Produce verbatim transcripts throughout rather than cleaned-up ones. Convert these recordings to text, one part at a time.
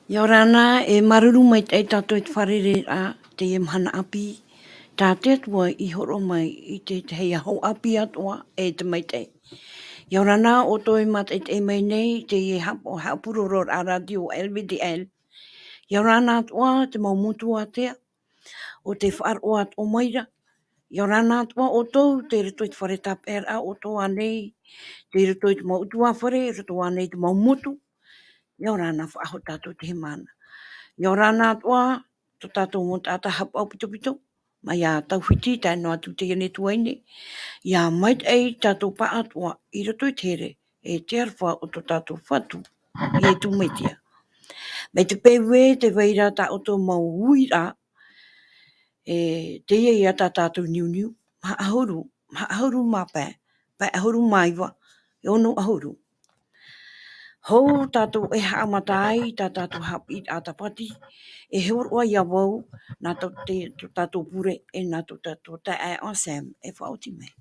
Ia ora na, e māuruuru maitaʻi tātou i te fārereiraʻa, teie mahana ʻāpī, tā te Atua i hōroʻa mai i te, te hei aho ʻāpī atoʻa, e te maitaʻi. Ia ora na, ʻoutou e mātaʻitaʻi mai nei, teie haʻa-, haʻapurororaʻa rātio L V D L. Ia ora na atoʻa, te mau motu ātea, ʻo tē faʻaroʻo atoʻa mai ra. Ia ora na atoʻa ʻoutou, tei roto i te fare tāpeʻaraʻa ʻoutou ānei, tei roto i te mau ʻutuāfare, i roto ānei i te mau motu. Ia ora na faʻahou tātou i teie mahana. Ia ora na atoʻa, tō tātou mau taʻata haʻapaʻo pitopito, mai iā Tauhiti, tae noa atu i teie nei tuahine. Ia maitaʻi tātou pāʻatoʻa, i roto i te here, e te aroha o tō tātou Fatu, Ietu Metia. Mai te peu ē, tē vai ra tā ʻoutou mau uiraʻa, e, teie ia tā tātou niuniu, maha ʻahuru, maha ʻahuru mā pae, pae ʻahuru mā iva, e ono ʻahuru. Hou tātou e haʻamata ai, tā tātou haʻapiʻiraʻa Tāpati, e hōroʻa ia vau, nā tō te, tō tātou pure, e nā tō tātou taeaʻe Sam, e faʻaoti mai.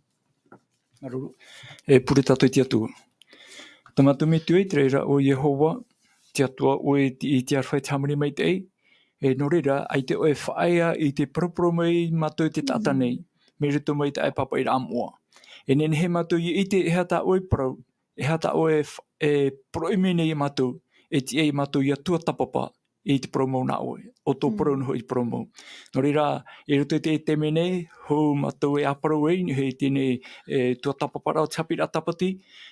Māuruuru. E pure tātou i te Atua. Tā mātou Metua, te reira ʻo Iehova, te Atua ʻoe i te, i te aroha i te hāmani maitaʻi. E nō reira, ʻaita ʻoe e faʻaea i te paraparau mai mātou i te taʻata nei, mai roto mai i te papaʻiraʻa moʻa. E nehenehe mātou ia ʻite, e aha tā ʻoe e parau, e aha tā ʻoe e f-, e parauʻi mai nei iā mātou, e tiʻa iā mātou ia tuatāpapa i te parau mau nā ʻoe, ʻo tō Mm. parau noa hoʻi te parau mau. Nō reira, i roto i te taime nei, hou mātou e ʻāparau ai, i niʻa i teie, e, tuatāpaparaʻa o te haʻapiʻiraʻa Tāpati,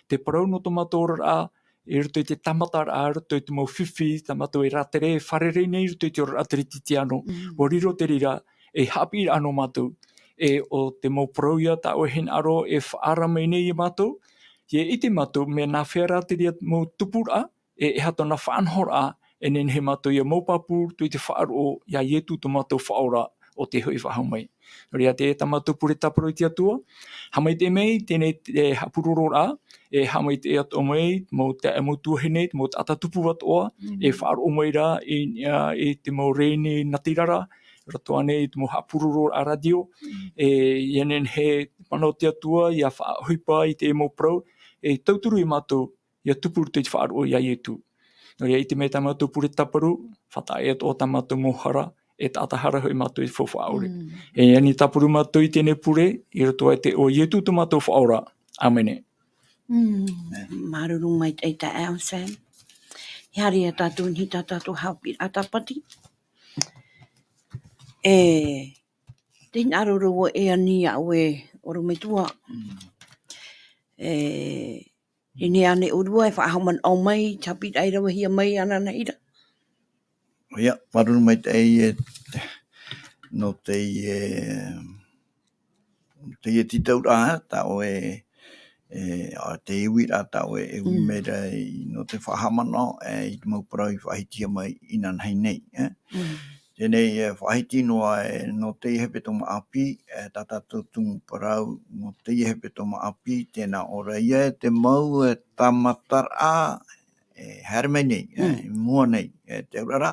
te parau nō tō mātou oraraʻa, i roto i te tāmataraʻa, i roto i te mau fifi, tā mātou e rātere, e fārerei nei, i roto i te oraraʻa Teretitiano. Mm. ʻUa riro te reira, ei haʻapiʻiraʻa nō mātou. E ʻo te mau parau ia tā ʻoe e hinaʻaro e faʻaara mai nei iā mātou, ʻia ʻite mātou, mea nāfea rā te reira mau tupuraʻa, e, e aha tōna faʻanahoraʻa, e nehenehe mātou ia mau pāpū, tō i te faʻaroʻo, iā Ietu tō mātou Faʻaora, ʻo tē hoʻi faʻahou mai. Nō reira, teie tā mātou pure tāpura i te Atua, haʻamaitaʻi mai, teie nei te haʻapurororaʻa, e haʻamaitaʻi atoʻa mai, mau taeaʻe, mau tuahine, mau taʻata tupu atoʻa, Mm. e faʻaroʻo mai ra, i, a, i te mau rēni natirara, roto ānei i te mau haʻapurororaʻa rātio, Mm. e, ʻia nehenehe, mana o te Atua, ʻia faʻaʻohipa i te mau parau, e tauturu iā mātou, ʻia tupu i te faʻaroʻo iā Ietu. Nō reira, ʻite mai tā mātou pure tāparu, faʻataʻa atoʻa tā mātou mau hara, e taʻata hara hoʻi mātou i te faufaʻa ʻore. Mm. E ani tāparu mātou i teie pure, i roto i te iʻoa o Ietu tō mātou Faʻaora. ʻĀmene. Mm. Māuruuru maitaʻi taeaʻe Sam. E haere ā tātou i niʻa i tā tātou haʻapiʻiraʻa Tāpati. E, tē hinaʻaro ra vau e ani iā ʻoe, ʻorometua. Mm. E, i niʻa i te ʻōrua e faʻahaʻamanaʻo mai, te haʻapiʻiraʻa i ravehia mai, ananahi ra. ʻOia, māuruuru maitaʻi e, nō teie, teie tītauraʻa, tā ʻoe, e, ā, te uiraʻa tā ʻoe e ui Mm. mai ra i, nō te faʻahaʻamanaʻo, e, i te mau parau i faʻahitihia mai inanahi nei, e. Mm. Teie nei, e, faʻahiti noa, e, nō teie hepetoma ʻāpī, e, tā tātou tumu parau, nō teie hepetoma ʻāpī, tē nā ʻō ra ïa, e, te mau, e, tāmataraʻa, e, haere mai nei, e, Mm. i mua nei, e, te auraʻa ra,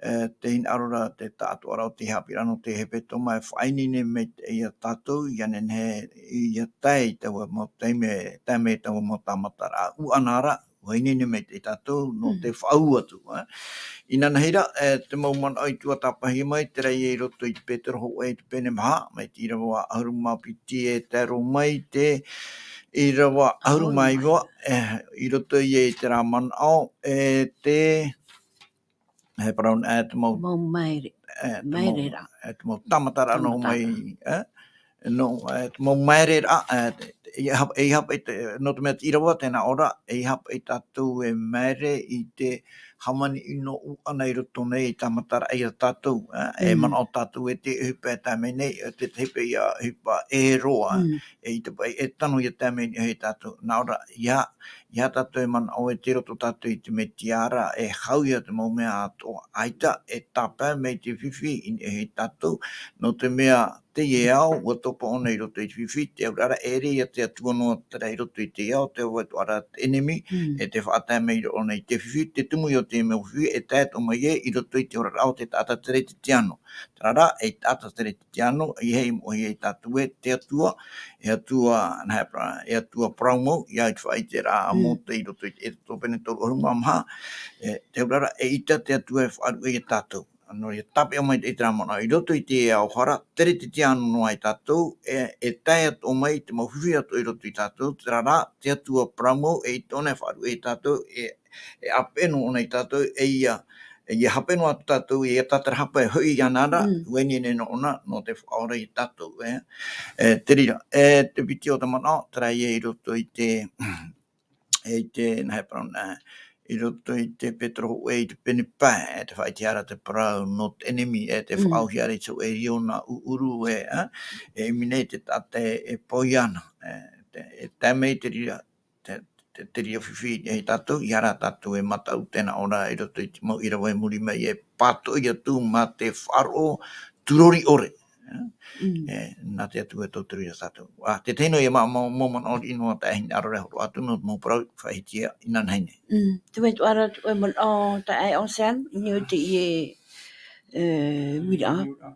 e, tē hinaʻaro ra te taʻatoʻaraʻa o te haʻapiʻiraʻa nō te hepetoma e faʻaineine mai iā tātou, ʻia nehenehe, ʻia tae i taua mau taime, tae mai taua mau tāmataraʻa ʻuʻana ra, ʻua ineine mai iā tātou, nō Mm. te faʻaū atu, e. Inanahi ra, e, te mau manaʻo i tuatāpapahia mai, terā ïa i roto i te Petero hōʻē i te pene maha, mai te ʻīrava ʻahuru mā piti e tae roa mai te ʻīrava ʻahuru mā iva, e, i roto ïa i terā manaʻo, e, te, e, parau, e, te mau, Mau maere. e, te mau, Maere ra. e, te mau tāmataraʻa nō Tāmataraʻa. mai, e, nō, e, te mau maere ra, e, te, te, e, hap-, e, hap-, e, te, nō te mea te ʻīrava, tē nā ʻō ra, e, hap-, e tātou e maere i te hāmani ʻino ʻuʻana i roto nei i tāmataraʻa iā tātou, e, e Mm. manaʻo tātou e te ʻohipa e tae mai nei, e te, te ʻohipa ïa, ʻohipa ʻē roa, Mm. e i te paʻi e tano ïa tae mai nei iā tātou. Nā ʻō ra, ʻia, ʻia tātou e manaʻo e tei roto tātou i te Metia ra, e hau ïa te mau mea atoʻa, ʻaita e tāpae mai te fifi i niʻa iā tātou, nō te mea teie ao, ʻua topa ʻōna i roto i te fifi, te auraʻa ra, e ʻere ïa te Atua noa terā i roto i te ao, te ʻāvae atoʻa ra te ʻenemi, Mm. e tē faʻatae mai ra ʻōna i te fifi, te tumu ïa o te mau fifi, e tae atoʻa mai ē, i roto i te oraraʻa o te taʻata Teretitiano. Terā rā, ei taʻata Teretitiano, ʻeiaha i moʻehia iā tātou ē, te Atua, e Atua, nā hea parau, e Atua parau mau, ʻeiaha i te faʻaʻiteraʻa Mōte i roto i te Exodo pene toru ʻahuru mā maha, e, te auraʻa, eʻita te Atua e faʻaruʻe ia tātou. Nō reira, tāpeʻa maitaʻi terā manaʻo, i roto i te ao hara, teretetiano noa ia tātou, e, e tae atoʻa mai te mau fifi atoʻa i roto ia tātou, terā rā, te Atua parau mau, eʻita ʻōna e faʻaruʻe ia tātou, e, e ʻāpeʻe noa ʻōna ia tātou, e ia, e ia hape noa atu tātou, e ia tātarahapa e hoʻi iāna ra, Mm. ʻua ineine noa ʻōna, nō te faʻaora ia tātou, e. E, te reira, e, te piti o te manaʻo, terā ïa i roto i te, e, i te, nā hea parau na, i roto i te Petero hōʻē i te pene pae, e, te faʻaʻitehia ra te parau nō te ʻenemi, e, te Mm. faʻaauhia ra i te hōʻē riona ʻuʻuru, e, a, e ʻimi nei te taʻata e, e pau iāna, e, te, e tae mai te reira, te, te, te reira fifi ia tātou, ʻeiaha rā tātou e mataʻu tēnā ora i roto i te mau ʻīrava i muri mai, e pātoʻi atu mā te faʻaroʻo tūrori ʻore. Mm. E, nā te Atua e tauturu ia tātou. Ā, te tahi noa ia ma-, ma-, mau manaʻo riʻi noa tae hinaʻaro ra e hōroʻa atu nō te mau parau faʻahiti ia inanahi nei. Mm. Te metua ra atu e manaʻo taeaʻe Ocean, i niʻa i teie, e, uiraʻa.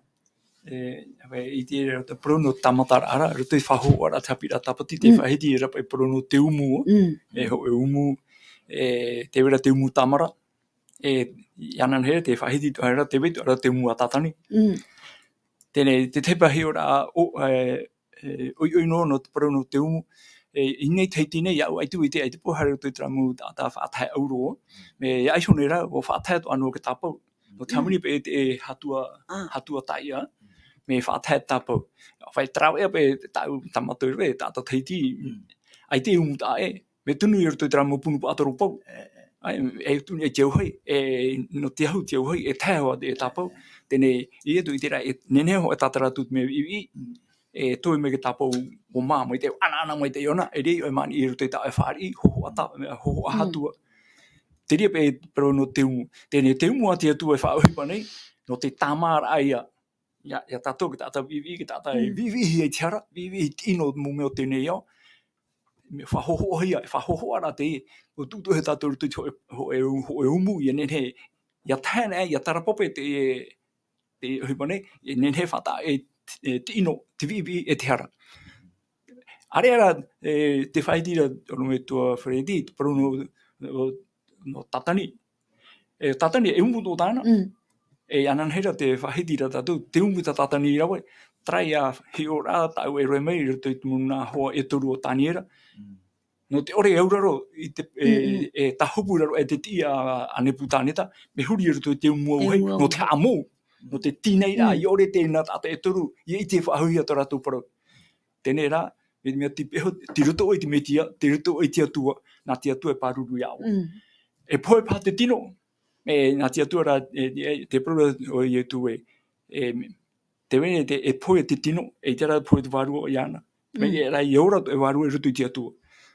E, e, i te, te parau nō tāmataraʻa ra, roto i te faʻahoʻiraʻa te haʻapiʻiraʻa Tāpati, te Mm. faʻahiti ra paʻi parau nō te umu, Mm. e, hōʻē umu, e, tē vai ra te umu tāmara, e, i ananahi ra, te faʻahiti atoʻa ra, tē vai atoʻa ra te umu a Tātani. Mm. Teie, te tahi paʻi hiʻoraʻa, ʻo, e, e, ʻoiʻoi noa, nō te parau nō te umu, e, i nei Tahiti nei, iāʻu ʻaita i ʻite, ʻaita paʻi haere roto i terā mau taʻata faʻatae ʻauro, mea iho nei rā, ʻua faʻatae atoʻa noa te tāpau. Nō te Mm. hāmani paʻi te, e, hatua, Ah. hatua taiʻa, mea faʻatae tāpau. Faʻaʻite rā ʻoe paʻi tāʻu, tā mātou e rave, taʻata Tahiti, Mm. ʻaita e umu taʻa ʻē, mea tunu i roto i terā mau punu paʻatoro pau. E, e. ʻAe, e tunu i te auahi, e, nō te ahu te auahi, e tae hoʻi te tāpau. Teie, i ʻite atu i terā, e, nehenehe hoʻi e tātara atu te mea viʻiviʻi, Mm. e toe mai te tāpau ʻua mā, mai te ʻanaʻana, mai te ʻona, e riro ʻoe māʻa i roto i tā ʻoe fāriʻi, hōhoʻa tā, hōhoʻa Mm. hatua. Te reira paʻi parau nō te umu. Teie, te umu a te Atua e faʻaʻohipa nei, nō te tāmāraʻa ia. Ia, ia tātou, te taʻata viʻiviʻi, te taʻata e Mm. viʻiviʻi i te hara, viʻiviʻi i te ʻino mau mea o teie nei ao. Mea faʻahōhoʻahia, e faʻahōhoʻa rā te, ʻua tuʻutuʻu ia tātou i roto i te hōʻē, hōʻē, hōʻē umu, ia nehenehe, ia tae ana, ia tarapape te, te ʻohipa nei, e nehenehe e faʻataʻa e, e te ʻino, te viʻiviʻi, e te hara. ʻĀreʻa rā, e, te faʻahiti ra, ʻorometua Freddy, te parau nō, nō, nō Tātani. E, Tātani, e umu tō tāna. Mm. E, ananahi ra te faʻahiti ra tātou, te umu tā Tātani i rave, terā ïa hiʻoraʻa tāʻu e rave mai, i roto i te mau nā hoa e toru o Taniera. Mm. Nō te ʻore e auraro i te, e, Mm, mm. e tāhopu i raro aʻe i te tiʻi a, a Nepukaneta, mea huri i roto i te umu auahi, Te umu nō te auahi. haʻamou, nō te tīnaʻiraʻa, Mm. ʻia ʻore te nā taʻata e toru, ʻia ʻite faʻahou i tō rātou parau. Teie rā, mea, mea tei peʻe, tei roto ʻoe i te Mesia, tei roto ʻoe i te Atua, nā te Atua e pāruru iā ʻoe. Mm. E pohe paha te tino, e, nā te Atua rā, e, e, te parau ra ʻo Ietu ē, e, te vahine te, e pohe te tino, eʻita rā e pohe te vārua iāna. Mai Mm. e rā, ʻia ora atoʻa e vārua i roto i te Atua.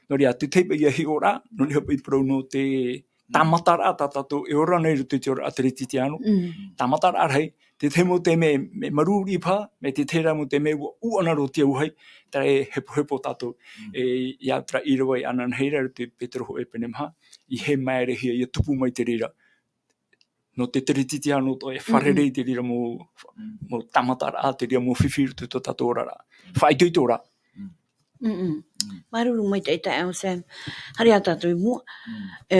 Nō reira, te tahi paʻi ïa hiʻoraʻa, nō niʻa paʻi te parau nō te Mm. tāmataraʻa tā tātou e ora nei i roto i te oraraʻa Teretetiano. Mm. Tāmataraʻa rahi, te tahi mau taime, mea māuruuru paha, mai te tahi ra mau taime ʻua ʻūʻana roa te auahi, terā e hepohepo tātou. Mm. E, ʻia terā ʻīrava i ananahi ra i roto i Petero hōʻē pene maha, ʻia haʻamaerehia, ʻia tupu mai te reira. Nō te Teretetiano atoʻa e fārerei Mm-mm. te reira mau, Mm. mau tāmataraʻa, te reira mau fifi i roto i tō tātou oraraʻa. Mm. Faʻaitoito rā. Mm. Mm-mm. Mm. Māuruuru maitaʻi taeaʻe Sam. Haere ā tātou i mua. Mm. E,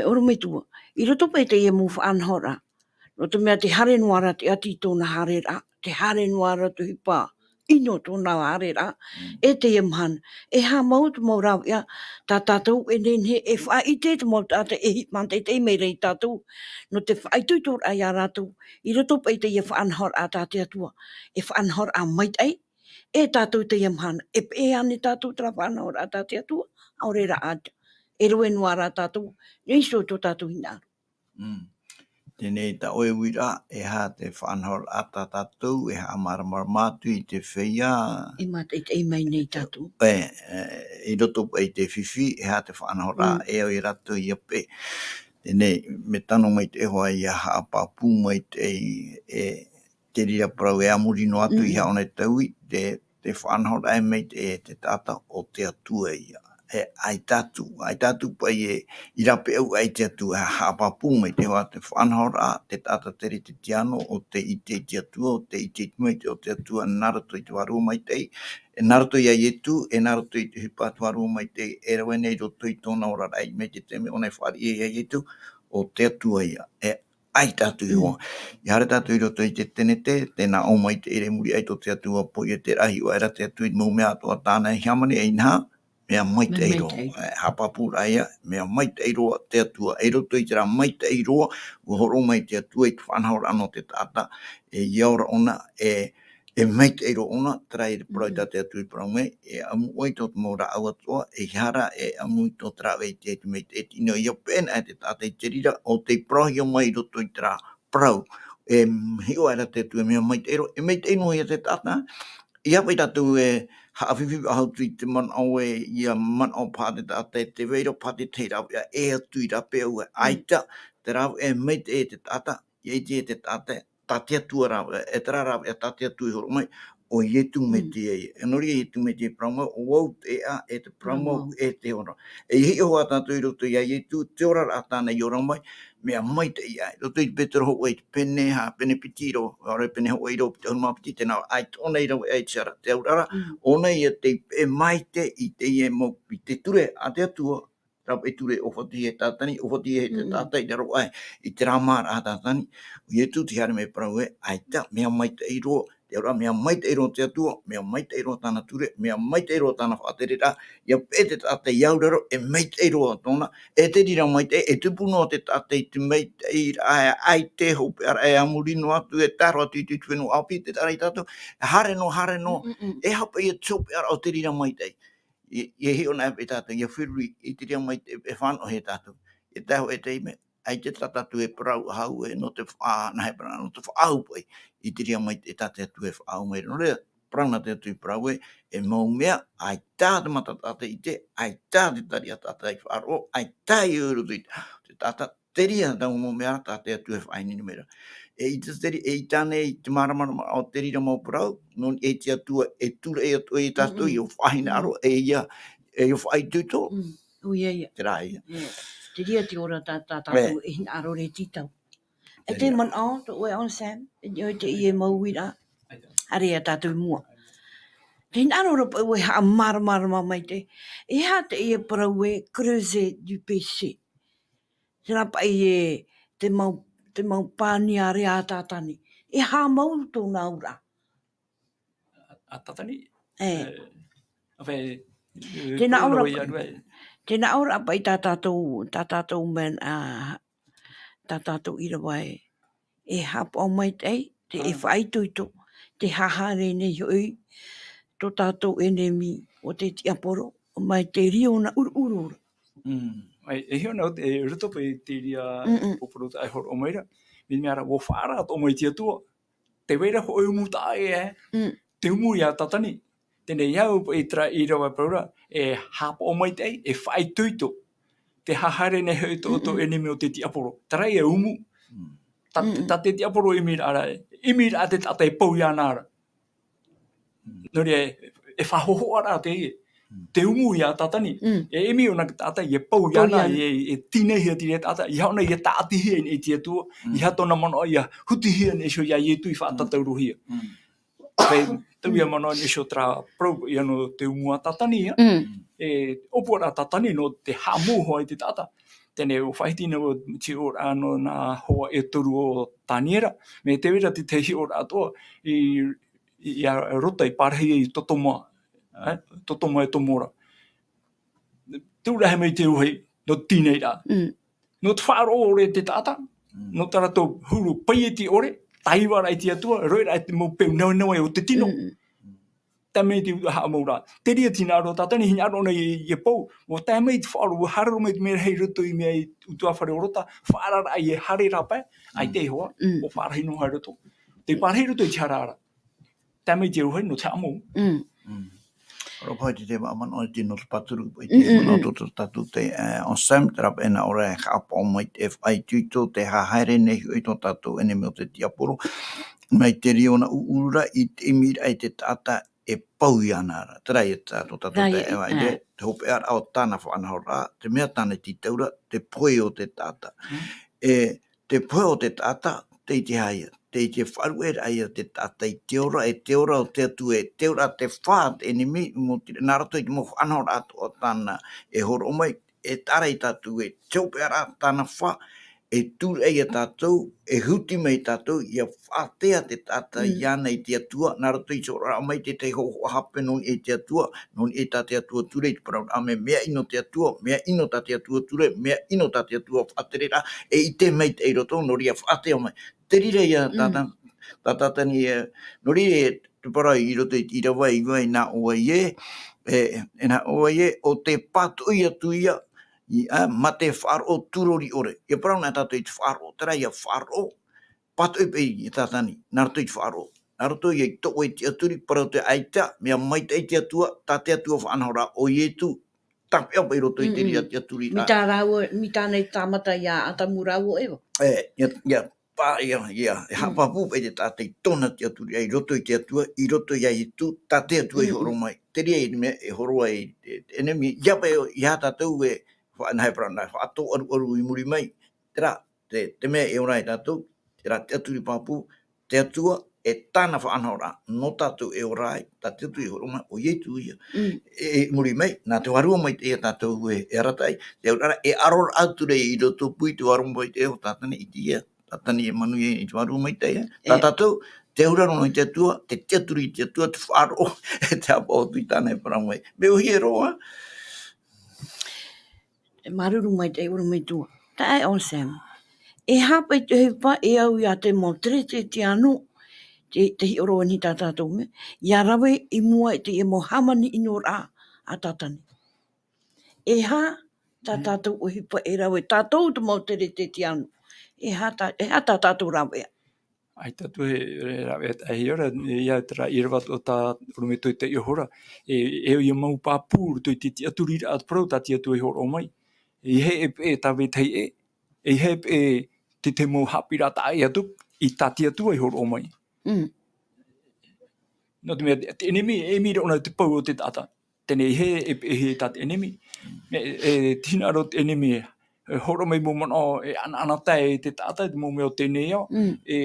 ʻorometua. I roto paʻi i teie mau faʻanahoraʻa. Nō te mea tē haere noa ra te ʻati i tōna haereraʻa, tē haere noa ra te ʻohipa ʻino i tōna haereraʻa, Mm. e teie mahana. E haʻamau te mau rāveʻa, tā tātou e nehenehe e faʻaʻite te mau taʻata e hiʻo maitaʻi mai ra ia tātou, nō te faʻaitoitoraʻa ia rātou, i roto paʻi i teie faʻanahoraʻa tā te Atua, e faʻanahoraʻa maitaʻi, e tātou i teie mahana, e peʻe ānei tātou terā faʻanahoraʻa tā te Atua, ʻaore rā ʻaita. E rave noa rā tātou, nō iho tō tātou hinaʻaro. Mm. Teie tā ʻoe uiraʻa, e aha te faʻanahoraʻa tā tātou e haʻamāramarama atu i te feiā. E mātaʻitaʻi mai nei tātou. E, e, i roto paʻi i te fifi, e aha te faʻanahoraʻa Mm. e au ia rātou ʻia peʻe. Teie, mea tano maitaʻi hoʻi ʻia haʻapāpū maitaʻi e te reira parau e a muri noa atu i Mm. haʻamau nei taui, te, te faʻanahoraʻa e mai te, te taʻata o te Atua ia. e, ʻaita atu, ʻaita atu paʻi e, i rāpae au ai te Atua, e haʻapāpū mai te hoa, te faʻanahoraʻa, te taʻata teretetiano, ʻo tē ʻite i te Atua, ʻo tē ʻite i te maitaʻi o te Atua, nā roto i te Vārua Maitaʻi, e nā roto ia Ietu, e nā roto i te ʻohipa a te Vārua Maitaʻi, e rave nei i roto i tōna oraraʻa, mai te taime ʻōna i fāriʻi ia Ietu, ʻo te Atua ia, e ʻaita atu iho. Mm. ʻIa haere tātou i roto i te tenete, tē nā ʻō mai te ʻere i muri aʻe tō te Atua, pō ia te rahi, ʻo ʻaira te Atua i te mau mea atoʻa tāna i hāmani, e inaha, mea maitaʻi Mea roa. maitaʻi. E, haʻapāpūraʻa ia, mea maitaʻi roa te Atua, e roto i terā maitaʻi roa, ʻua hōroʻa mai te Atua i te faʻanahoraʻa nō te taʻata, e, ʻia ora ʻōna, e, e maitaʻi roa ʻōna, terā ia te parau Mm-mm. tā te Atua i parau mai, e ʻamu ʻoe i tō te mau rāʻau atoʻa, e ʻeiaha ra e ʻamu i tō te rāveʻa i te, te maitaʻi, e tino ia peʻe na e te taʻata i te reira, ʻo tei parauhia mai i roto i terā parau, e, hiʻo aʻera te Atua e mea maitaʻi roa, e maitaʻi noa ia te taʻata, ʻia paʻi tātou e haʻafifi faʻahou atu i te manaʻo e, ʻia manaʻo paha te taʻata e tē vai ra paha te tahi rāveʻa e ʻē atu i rāpae au, e Mm. ʻaita, te rāveʻa e maitaʻi e te taʻata, ʻia ʻite e te taʻata, tā te Atua rāveʻa, e terā rāveʻa tā te Atua i hōroʻa mai, ʻo Ietu Mm. Metia ia. E nō reira Ietu Metia i parau mai, ʻo vau te ʻēʻa, e te parau mau, Parau mau. e te ora. E hiʻo hoʻi tātou i roto ia Ietu, te oraraʻa tāna i ora mai, mea maitaʻi aʻe. I roto i te Petero hōʻē i te pene, ha, pene piti roa, ʻaore pene hōʻē i roa, piti ʻahuru mā piti, tē nā ʻō, ʻaita ʻōna i rave aʻe i te hara, te auraʻa ra, Mm. ʻōna ia tei peʻe maite i teie mau, i te ture a te Atua, rāpae ture ʻōfatu e Tātani, ʻōfatu e te Mm-mm. taʻata i raro aʻe i terā māraʻa a Tātani. ʻO Ietu tē haere mai e parau ē, ʻaita, mea maitaʻi roa, te auraʻa, mea maitaʻi roa te Atua, mea maitaʻi roa tāna ture, mea maitaʻi roa tāna faʻatereraʻa, ʻia peʻe te taʻata i auraro, e maitaʻi roa tōna, e te reira maitaʻi, e tupu noa te taʻata i te maitaʻiraʻa, e ʻaita, hopeʻaraʻa, e a muri noa atu, e tae roa atu i te fenua ʻāpī, tē taʻa ra ia tātou, e haere noa, haere noa, Mm-mm-mm. e haʻapaʻo i te hopeʻaraʻa o te reira maitaʻi. I, i hiʻo na e tātou, ʻia feruri i te reira maitaʻi e fānaʻo ia tātou. E tae hoʻi te taime, ʻaita tā tātou e parau faʻahou ē, nō te faʻa-, nā he parau, nō te faʻaau paʻi, i te reira maitaʻi tā te Atua e faʻaau mai ra. Nō reira, parau na te Atua i parau ē, e mau mea, ʻaita te mata taʻata i ʻite, ʻaita te tariʻa taʻata i faʻaroʻo, ʻaita i ʻō i roto i te, te taʻata, te reira taua mau mea ra tā te Atua e faʻaineine mai ra. E ʻaita te ri-, e ʻaita nei te māramarama o te reira mau parau, nō niʻa i te Atua e tūraʻi atu ai ia tātou, Mm-mm. ʻia faʻahinaʻaro, Mm. e ʻia, e ʻia faʻaitoito. Mm. ʻOia ia. Terā ia. E, te reira te ora tā, tā tātou E. e hinaʻaro ra e tītau. E Te te reira. manaʻo, tō ʻoe Anselme, e niʻa i teie mau uiraʻa, haere ia tātou i mua. Te hinaʻaro ra paʻi ʻoe e haʻamāramarama mai te, e aha teie parau ē creuset du péché. Terā paʻi ē, te mau, te mau pānia ra a Tātani. E haʻamau tōna auraʻa. A Tātani? E. E, a whai, e, Tēnā ʻōraʻa, tēnā ʻōraʻa paʻi tā tātou, tā tātou mea, ā, tā tātou ʻīrava ē. E haʻapaʻo maitaʻi, te, e Ā. faʻaitoito, te haere nei hoʻi, tō tātou ʻenemi, ʻo te tiaporo, mai te riona ʻuruʻuru ra. Mm. Ai, e hiʻo na, e roto paʻi i te reira Mm-mm. pōporo tā e hōroʻa mai ra. Mea ra, ʻua faʻaara atoʻa mai te Atua. Tē vai ra hōʻē umu taʻa ʻē, Mm. te umu ia Tātani. Teie nei au paʻi terā ʻīrava parau ra, e haʻapaʻo maitaʻi, e faʻaitoito. Te haere nei hoʻi tō, tō Mm-mm. ʻenemi ʻo te tiaporo. Terā ia umu. Mm. Tā, Mm-mm. tā te tiaporo ʻimiraʻa ra, ʻimiraʻa te taʻata e pau iāna ra. Mm. Nō reira, e faʻahōhoʻa ra teie. Mm. Te umu ia Tātani. Mm. E ʻimi ʻōna i te taʻata, e pau Pau iāna, iāna. e, e tīnei hia te reira taʻata, ʻeiaha ʻōna e tāʻatihia i te Atua, Mm. ʻeiaha tōna manaʻo ʻia hutihia nei iho ia Ietu i faʻatataurohia. Mm. Kei tau ia Mm. manaʻo nei iho terā parau, ia nō te umu a Tātani ia. Mm. E ʻōpua ra Tātani nō te haʻamou hoʻi i te taʻata. Teie nei ʻua faʻahiti nei te hiʻoraʻa nō nā hoa e toru o Taniera. Mea tē vai ra te tahi hiʻoraʻa atoʻa i, i, ia Rota i pārahi i Totoma. E, Totoma e Tomora. Tē ʻūraʻa mai te vāhi, nō te tīnei ra. Mm. Nō te faʻaroʻo ʻore te taʻata, Mm. nō tā rātou huru paieti ʻore, tāiva ra i te Atua, roʻi ra i te mau peu nawenawe o te tino. Mm. Tae mai te haʻamou ra. Te reira te hinaʻaro a Tātani, hinaʻaro nei e, e pau, ʻua tae mai te faʻaroʻo, ʻua haere roa mai te merahi i roto i mea i ʻutuāfare o Rota, faʻaararaʻa e haere rāpae, ʻaita Mm. iho ā, Mm. ʻua faʻarahi noa i roto. Tē pārahi i roto i te hara ra. Tae mai te vāhi nō te haʻamou. Mm. Mm. Roa paha te, te manaʻo i te nō te pāturu, i te Mm, mm, manaʻo mm. tō, tō tātou te, e, Anselme, terā paʻi nā ʻō ra e haʻapaʻo maitaʻi, e faʻaitoito, te haere nei hoʻi tō tātou ʻenemi ʻo te tiaporo. Mai te riona ʻuruʻuru ra, i te ʻimiraʻa i te taʻata, e pau iāna ra. Terā ia tā, tō tātou taeaʻe, te hopeʻaraʻa o tāna faʻanahoraʻa, te mea tāna i te taura, te pohe o te taʻata. E, te pohe o te taʻata, tei te haia, tei te faʻaruʻeraʻa ia te taʻata i te ora, e te ora o te Atua, e te ora te fā te ʻenemi, mō te, nā roto i te mau faʻanahoraʻa atoʻa tāna e hōroʻa mai, e taʻa ra ia tātou e te hopeʻaraʻa tāna fā, e tūraʻi ia tātou, e huti mai ia tātou, ʻia faʻatea te taʻata iāna i te Atua, nā roto i te hōroʻaraʻa mai te tahi hōhoʻa hape nō niʻa i te Atua, nō niʻa tā te Atua Ture, i te parauraʻa mea, mea ʻino te Atua, mea ʻino tā te Atua Ture, mea ʻino tā te Atua faʻatereraʻa, e ʻite mai te roto, nō reira faʻatea mai. Te reira ia tā, tā, tā Tātani, e, nō reira te parau i roto i te ʻīrava e iva, e nā ʻō ai ē, e, e nā ʻō ai ē, ʻo tē pātoʻi atu ia, i, ā, mā te faʻaroʻo tūrori ʻore. ʻIa parau na tātou i te faʻaroʻo, terā ia faʻaroʻo, pātoʻi paʻi ia Tātani, nā roto i te faʻaroʻo. Nā roto ia i tō ʻoe tiʻaturi, parau te ʻaita, mea maitaʻi te Atua, tā te Atua faʻanahoraʻa ʻo Ietu, tāpeʻa paʻi i roto i te reira tiʻaturi. Mai tā rāua, mai tāna i tāmata ia Atamu rāua ʻo Eva. E, ia, ia, pā, ia, ia, e haʻapāpū paʻi te taʻata i tōna tiʻaturi i roto i te Atua, i roto ia Ietu, tā te Atua i hōroʻa mai. Te reira ia te mea e hōroʻa ai te, te ʻenemi, ʻia paʻi, ʻia tātou e, fa-, nā he parau, nā faʻatōʻaruʻaru i muri mai, terā, te, te mea e ora ai tātou, terā tiʻaturi pāpū, te Atua, e tāna faʻanahoraʻa, nō tātou e ora ai, tā te Atua i hōroʻa mai, ʻo Ietu ia. E, e muri mai, nā te vārua maitaʻi ia tātou e, e arataʻi, te auraʻa, e aro atu ra i roto pū i te vārua maitaʻi o Tātani i te ia, Tātani e manuia i te vārua maitaʻi, ā. Tā tātou, te auraʻa nō te Atua, te tiʻaturi i te Atua, te faʻaroʻo, e te haʻapaʻo atu i tāna e parau mai. Mea ʻōhie roa, ā? E māuruuru maitaʻi ʻorometua. Taeaʻe Sam. E aha paʻi te ʻohipa e au ia te mau Teretetiano, te, te hiʻo roa nei tā tātou mea, ʻia rave i mua i te, i te mau hāmani ʻinoraʻa a Tātani. E aha tā tātou ʻohipa e rave, tātou te mau Teretetiano. E aha tā, e aha tā tātou rāveʻa. ʻAita atu e, e rāveʻa taʻa hiʻo ra, e ia terā ʻīrava o tā ʻorometua i te iʻoa ra, e, e au ia mau pāpū i roto i te tiʻaturiraʻa te parau tā te Atua i hōroʻa mai. E hē e, e tā vetahi ʻē, e hē e, te, te mau haʻapiʻiraʻa taʻa ʻē atu, i tā te Atua i hōroʻa mai. Nō te mea, te, te ʻenemi, e ʻimi ra ʻōna te pou o te taʻata. Teie nei e, e, e, tā te ʻenemi. E, e, te hinaʻaro o te ʻenemi, e, hōroʻa mai mau manaʻo, e ʻanaʻanatae i te taʻata, i te mau mea o teie nei ao. E,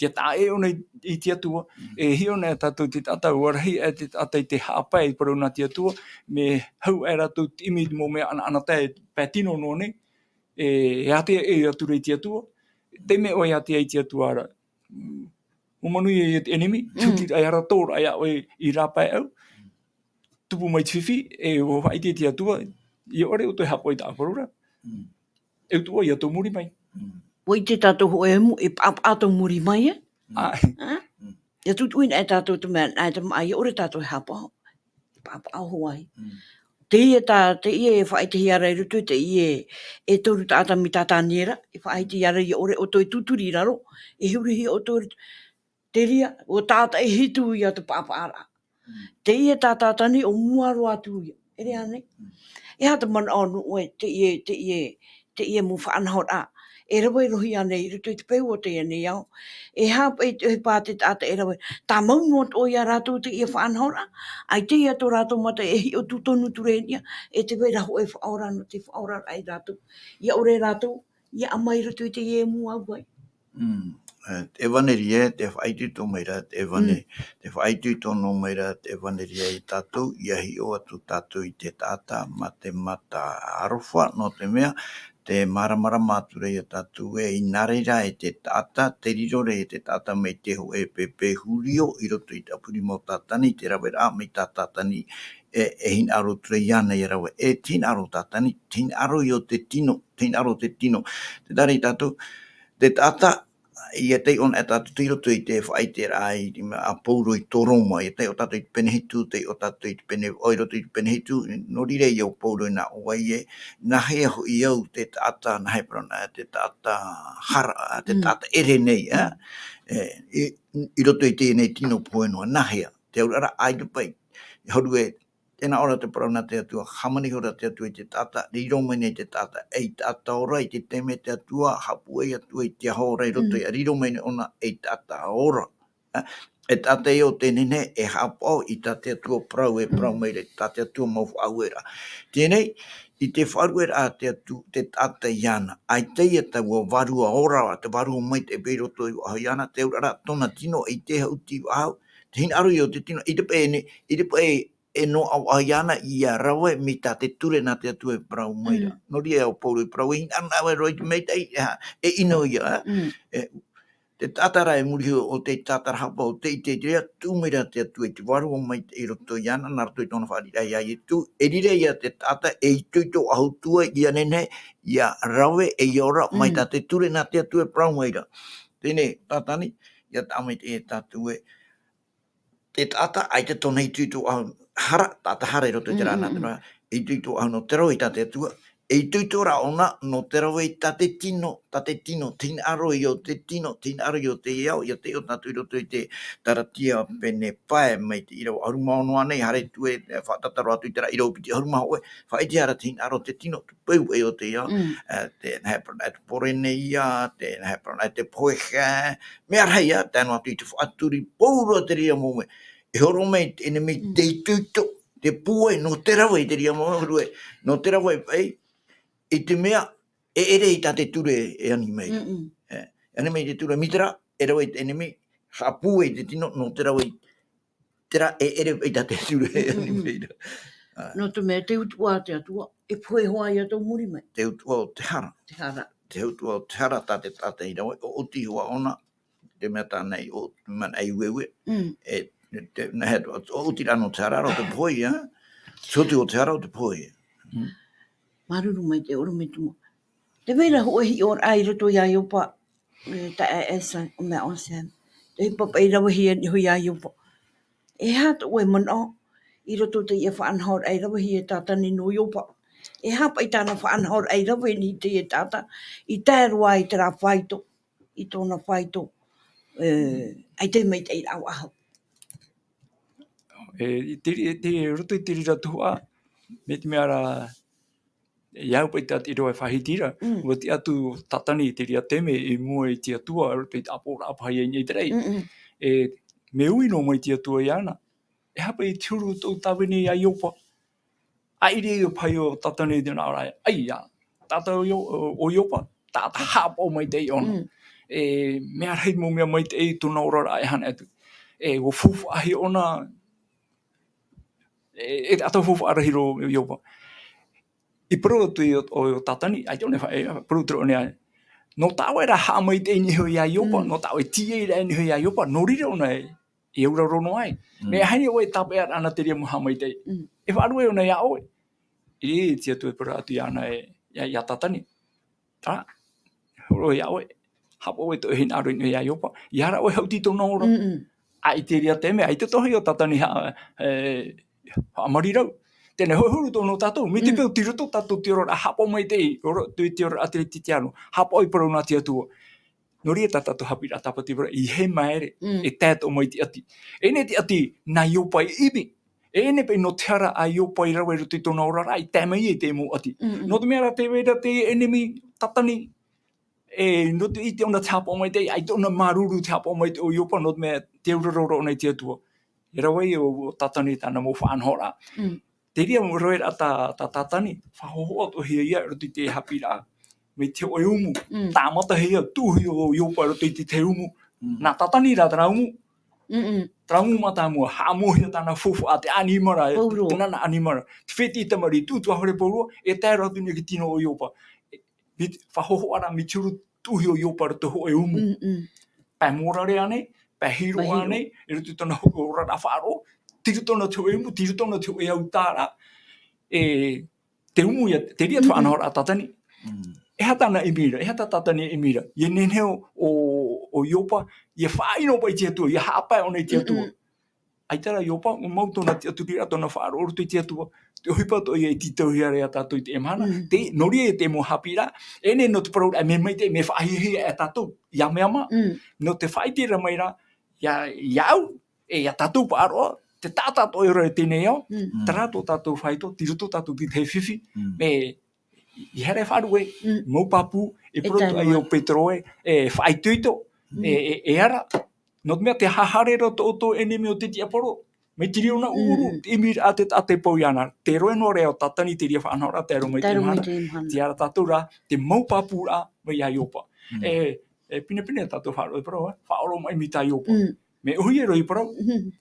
ʻia taʻa ʻē ʻōna i, i te Atua. E hiʻo na tātou te taʻata, ʻua rahi aʻe te taʻata i te haʻapae i te parau nā te Atua, mea hau aʻe rātou i te ʻimi i te mau mea ʻanaʻanatae pae tino noa nei. E, e ātea ʻē atu ra i te Atua. Te mea ʻoe e ātea i te Atua ra. ʻUa manuia ia te ʻenemi, te hutiraʻa e ara tōraʻa ia ʻoe i rāpae au. Tupu mai te fifi, e ʻua faʻaʻite te Atua, ʻia ʻore ʻoutou e haʻapaʻo i tāʻu parau ra. E utuʻa ia tō muri mai. ʻUa ʻite tātou hōʻē mau, e paʻapaʻa tō muri mai, e? ʻAe. ʻIa tutuʻi na e tātou te mea, na e te maʻa, ʻia ʻore tātou e haʻapaʻo. Paʻapaʻo hoʻi. Teie tā, teie e faʻaʻitehia ra i roto i teie e toru taʻata mai tā Taniera, e faʻaʻitehia ra ʻia ʻore ʻoutou e tūturi i raro, e hurihia ʻoutou i te reira, ʻua tātaʻi hitu ia te paʻapaʻaraʻa. Teie tā Tātani ʻua mua roa atu ia. ʻEre ānei? E aha te manaʻo nō ʻoe, teie, teie, teie mau faʻanahoraʻa e rave roa ānei i roto i te peu o teie nei ao? E aha paʻi te ʻohipa a te taʻata e rave? Tāmau noa atoʻa ia rātou teie faʻanahoraʻa, ʻaita ia tō rātou mata e hiʻo tū tonu atu ra i niʻa, e tē vai ra hōʻē faʻaora nō te faʻaoraraʻa ia rātou. ʻIa ʻore rātou, ʻia ʻama i roto i teie e mua atu ai. Mm. E, te ʻevaneria, tē faʻaitoito mai ra, te ʻevane-, tē faʻaitoito noa mai ra te ʻevaneria ia tātou, ʻia hiʻo atu tātou i te taʻata mā te mata aroha, nō te mea, tē māramarama atu ra ia tātou ē, ʻia ʻore ra e te taʻata, tē riro ra e te taʻata mai te hōʻē pēpē hūrio i roto i te ʻāpurimo o Tātani, te raveraʻa mai tā Tātani, e, e hinaʻaro atu ra iāna ʻia rave, e te hinaʻaro o Tātani, te hinaʻaro ia o te tino, te hinaʻaro o te tino. Tē taʻa ra ia tātou, te taʻata, ʻia taiʻo na tātou i roto i te faʻaʻiteraʻa i te mea a Pauro i tō Roma, ʻia taiʻo tātou i te pene hitu, taiʻo tātou i te pene, ʻo, i roto i te pene hitu, nō reira ia ʻo Pauro i nā ʻō ai ē, nāhea hoʻi au te taʻata, nāhea parau na, te taʻata hara, te taʻata ʻere nei, ā? E, i, i roto i teie nei tino pohe noa, nāhea? Te auraʻa ra, ʻaita paʻi, e huru e, tē nā ʻō ra te parau nā te Atua, hāmani ihora te Atua i te taʻata, riro mai nei te taʻata ei taʻata ora, i te taime te Atua haʻapūai atu ai te aho ra i roto ia, riro mai nei ʻōna ei taʻata ora. Ā, E taʻata ia o te nehenehe e haʻapaʻo i tā te Atua parau e parau mai ra, tā te Atua mau faʻaueraʻa. Teie nei, i te faʻaueraʻa a te Atua, te taʻata iāna. ʻAita ia taua vārua ora, te vārua maitaʻi paʻi i roto i vāhi iāna, te auraʻa tōna tino, ʻaita e haʻuti i vāhi, te hinaʻaro ia o te tino, ʻaita paʻi e ne-, ʻaita paʻi e noaʻa vāhi iāna ʻia rave mai tā te ture nā te Atua e parau mai ra. Mm. Nō reira ʻo Pauro e parau, e hinaʻaro noa vau i te maitaʻi, e ha-, e ʻino ia, ā? Mm. E, te taʻata ra e muri iho i te taʻata ra haʻapaʻo, tē ʻite ra, tuʻu mai ra te Atua i te vārua maitaʻi i roto iāna, nā roto i tōna fāriʻiraʻa ia Ietu, e riro ia te taʻata e itoito ʻahuʻa atu ā ʻia nehenehe, ʻia rave, e ʻia ora, mai Mm. tā te ture nā te Atua e parau mai ra. Teie nei, Tātani, ʻia taʻa maitaʻi ia tātou ē, te taʻata, ʻaita tōna itoito ʻahu-, hara, taʻata hara i roto i te Mm, rānā, mm, te mm. Rā, itoito ʻahu nō te rave i tā te Atua, e itoito rā ʻōna nō te rave i tā te tino, tā te tino, te hinaʻaro ia o te tino, te hinaʻaro ia o te ao, ʻia taiʻo tātou i roto i te Galatia pene pae mai te ʻīrava ʻahuru mā ono ānei, haere atu e, e faʻatataro atu i terā ʻīrava piti ʻahuru mā hōʻē, faʻaʻite ra te hinaʻaro o te tino, te peu paʻi o te ao, Mm. e, te, nā hea parau nā te pōrōneia, te, nā hea parau nā te pohe, mea rahi ā, tae noa atu i te faʻaturi, pauroa te reira mau mea. E horo mai te ʻenemi Mm. te itoito, te pūai, nō te rave i te reira mau mea, huru ē, nō te rave paʻi, i te mea, e ʻere i tā te ture e ani mai. Mm, mm. E, ani mai te ture, mai terā, e rave i te ʻenemi, haʻapūai te tino, nō te rave i terā e ʻere i tā te ture e ani Mm, mm, mm. mai ra. Ā. Nō te mea, te utuʻa a te Atua, e pohe hoʻi ia tō muri mai. Te utuʻa o te hara. Te hara. Te utuʻa o te hara, tā te, tā te hinaʻaro, ʻo ʻoti hoʻi ʻōna, te mea tāna i ʻo, te mea nā i ueue. Mm. E, te, nā hea, ʻo ʻoti rā nō te hara, ʻo te pohe, ā? Te hotu o te hara, ʻo te pohe. Mm. Māuruuru maitaʻi, ʻorometua. Tē vai ra hōʻē hiʻoraʻa i roto ia Ioba, e, taeaʻe Sam, ʻo mea ʻo Sam. Te ʻohipa paʻi i ravehia niʻa iho ia Ioba. E aha tō ʻoe manaʻo i roto i teie faʻanahoraʻa i ravehia e Tātani nō Ioba? E aha paʻi tāna faʻanahoraʻa i rave i niʻa i teie taʻata, i tae roa i terā faito, i tōna faito, e, ʻaita e maitaʻi rāua ʻahu. E, i te, i te, roto i te reira tuhaʻa, mai te mea ra, e au paʻi tā te ʻīrava e faʻahiti ra, Mm. ʻua tiʻa atu Tātani i te reira taime i mua i te Atua, roto i te ʻāpoʻoraʻa paʻi i niʻa i te raʻi. Mm, mm. E, mea ui noa mai te Atua iāna, e aha paʻi te huru tōʻu tāvini ia Ioba? ʻAʻiri ia paʻi ʻo Tātani i te nā ora, ʻaita, taʻata ʻo Io-, ʻo Ioba, taʻata haʻapaʻo maitaʻi ʻōna. Mm. E, mea rahi mau mea maitaʻi i tōna oraraʻa e hānere atu. E, ʻua faufaʻahia ʻōna, e, e taʻata faufaʻa rahi roa ʻo Ioba. I parau atu ʻo, ʻo Tātani, ʻaita ʻōna e fa-, e, parau atu ra ʻōna, nō tā ʻoe rā haʻamaitaʻi i niʻa iho ia Ioba, Mm. nō tā ʻoe tīaʻiraʻa i niʻa iho ia Ioba, nō reira ʻōna e, e auraro noa ai. Mm. Mea aha ʻoe e tāpeʻa ra na te reira mau haʻamaitaʻi. Mm. E faʻaruʻe ʻōna ia ʻoe. E, te Atua e parau atu iāna e, ia, ia Tātani. Terā, hōroʻa ia ʻoe. Haʻapaʻo ʻoe i tō ʻoe hinaʻaro i niʻa ia Ioba. ʻEiaha rā ʻoe e haʻuti i tōna ora. Mm, mm. ʻAita i te reira taime, ʻaita e tohi ʻo Tātani ha-, e, haʻamarirau. Teie nei hōʻē huru tō nō tātou. Mai te Mm. peu tei roto tātou i te oraraʻa haʻapaʻo maitaʻi, ora, tei te oraraʻa teretetiano. Haʻapaʻo i parau nā te Atua. Nō reira tā tātou haʻapiʻiraʻa tāpati parau, ʻeiaha e māere, Mm. e tae tō mai te ʻati. E ʻere te ʻati, nā Ioba i ʻimi. E ʻere paʻi nō te hara a Ioba i rave i roto i tōna oraraʻa, i tae mai ai te mau ʻati. Mm, mm. Nō te mea rā tē vai ra te ʻenemi Tātani, e, nō te ʻite ʻōna te haʻapaʻo maitaʻi, ʻaita ʻōna māuruuru te haʻapaʻo maitaʻi o Ioba, nō te mea tē auraro ra ʻōna i te Atua. E rave ai ʻo, ʻo Tātani tāna mau faʻanahoraʻa. Mm. Te reira mau raveraʻa tā, tā Tātani, faʻahōhoʻa atoʻa hia ia i roto i te haʻapiʻiraʻa. Mai te hōʻē umu, Mm. tāmatahia, tuʻuhia ʻo Ioba i roto i te tahi umu. Mm. Nā Tātani rā terā umu. Mm, mm. Terā umu mātāmua, haʻamauhia tāna faufaʻa, te ʻanimara, Pauroa. Te nana ʻanimara. Te fētiʻi tamariʻi, tūtū ʻāhore pauroa, e tae roa atu i niʻa i te tino o Ioba. E, mai te, faʻahōhoʻa rā, mai te huru tuʻuhia ʻo Ioba i roto i te hōʻē umu. Mm, mm. Pae mōrare ānei, pae hiroʻa Pae hiro. ānei, i roto i tōna hō-, oraraʻa faʻaroʻo, tei roto nā te hōʻē umu, tei roto nā te hōʻē autaʻa ra, e, te umu ia, te reira te Mm-mm. faʻanahoraʻa a Tātani. Mm. E aha tāna ʻimi ra, e aha tā Tātani e ʻimi ra. ʻIa nehenehe ʻo, ʻo, ʻo Ioba, ʻia faʻaʻino paʻi i te Atua, ʻia haʻapae ʻōna i te Atua. Mm-mm. ʻAita rā Ioba, ʻua mau tōna tiʻaturiraʻa, tōna faʻaroʻo i roto i te Atua. Te ʻohipa atoʻa ia e tītauhia ra ia tātou i teie mahana. Mm. Te, nō reira e te mau haʻapiʻiraʻa, e ʻere nō te parau ra, mea maitaʻi, mea faʻahiahia e tātou, ʻia mea mā. Mm. Nō te faʻaʻite ra mai ra, ia, ia au, e ia tātou paʻaroʻa, te taʻata atoʻa e ora i teie nei ao, Mm. terā tō tātou faito, tei roto tātou i te tahi fifi, Mm. e, ʻeiaha e faʻaruʻe, Mm. mau pāpū, e E parau tae atu ai noa. ʻo Petero ē, e faʻaitoito, Mm. e, e, e ara, Nō te mea te haere roa tō ʻoutou ʻenemi o te tiaporo. Mai te reira ʻuru, te ʻimiraʻa te taʻata e pau iāna. Te rohe noa ra ʻo Tātani te reira faʻanahoraʻa, tae roa mai te mahana. Te ara tātou rā, te mau pāpūraʻa mai iā Iopa. E, e pinepine tātou faʻaroʻo e parau, e, faʻaoromaʻi mai tā Iopa. Mea ʻōhie roa i parau,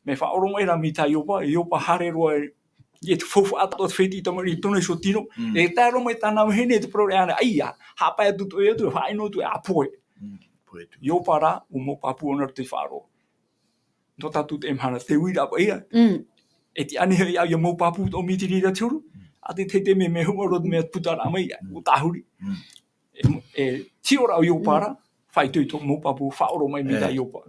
mea faʻaoromaʻi rā mai tā Iopa, Iopa haere roa e, e te faufaʻa atoʻa te fētiʻi tamariʻi tōna iho tino, e tae roa mai tāna vahine te parau ra ʻānei, ʻaita, haʻapae atu tō ʻoe Atua, e faʻaʻino atu e ʻāpohe. Iopa rā, ʻua mau pāpū ʻōna roto i te faʻaroʻo. Nō tātou te mahana, te uiraʻa paʻi ia. E tiʻa anaʻe hoʻi ia mau pāpū tō mai te reira te huru. ʻA te tahi taime, mea huru roa te mea puta rā mai ia, ʻua tāhuri. E, e, tiʻoraʻa o Iopa rā, faʻaitoito mau pāpū, faʻaoromaʻi mai tā Iopa.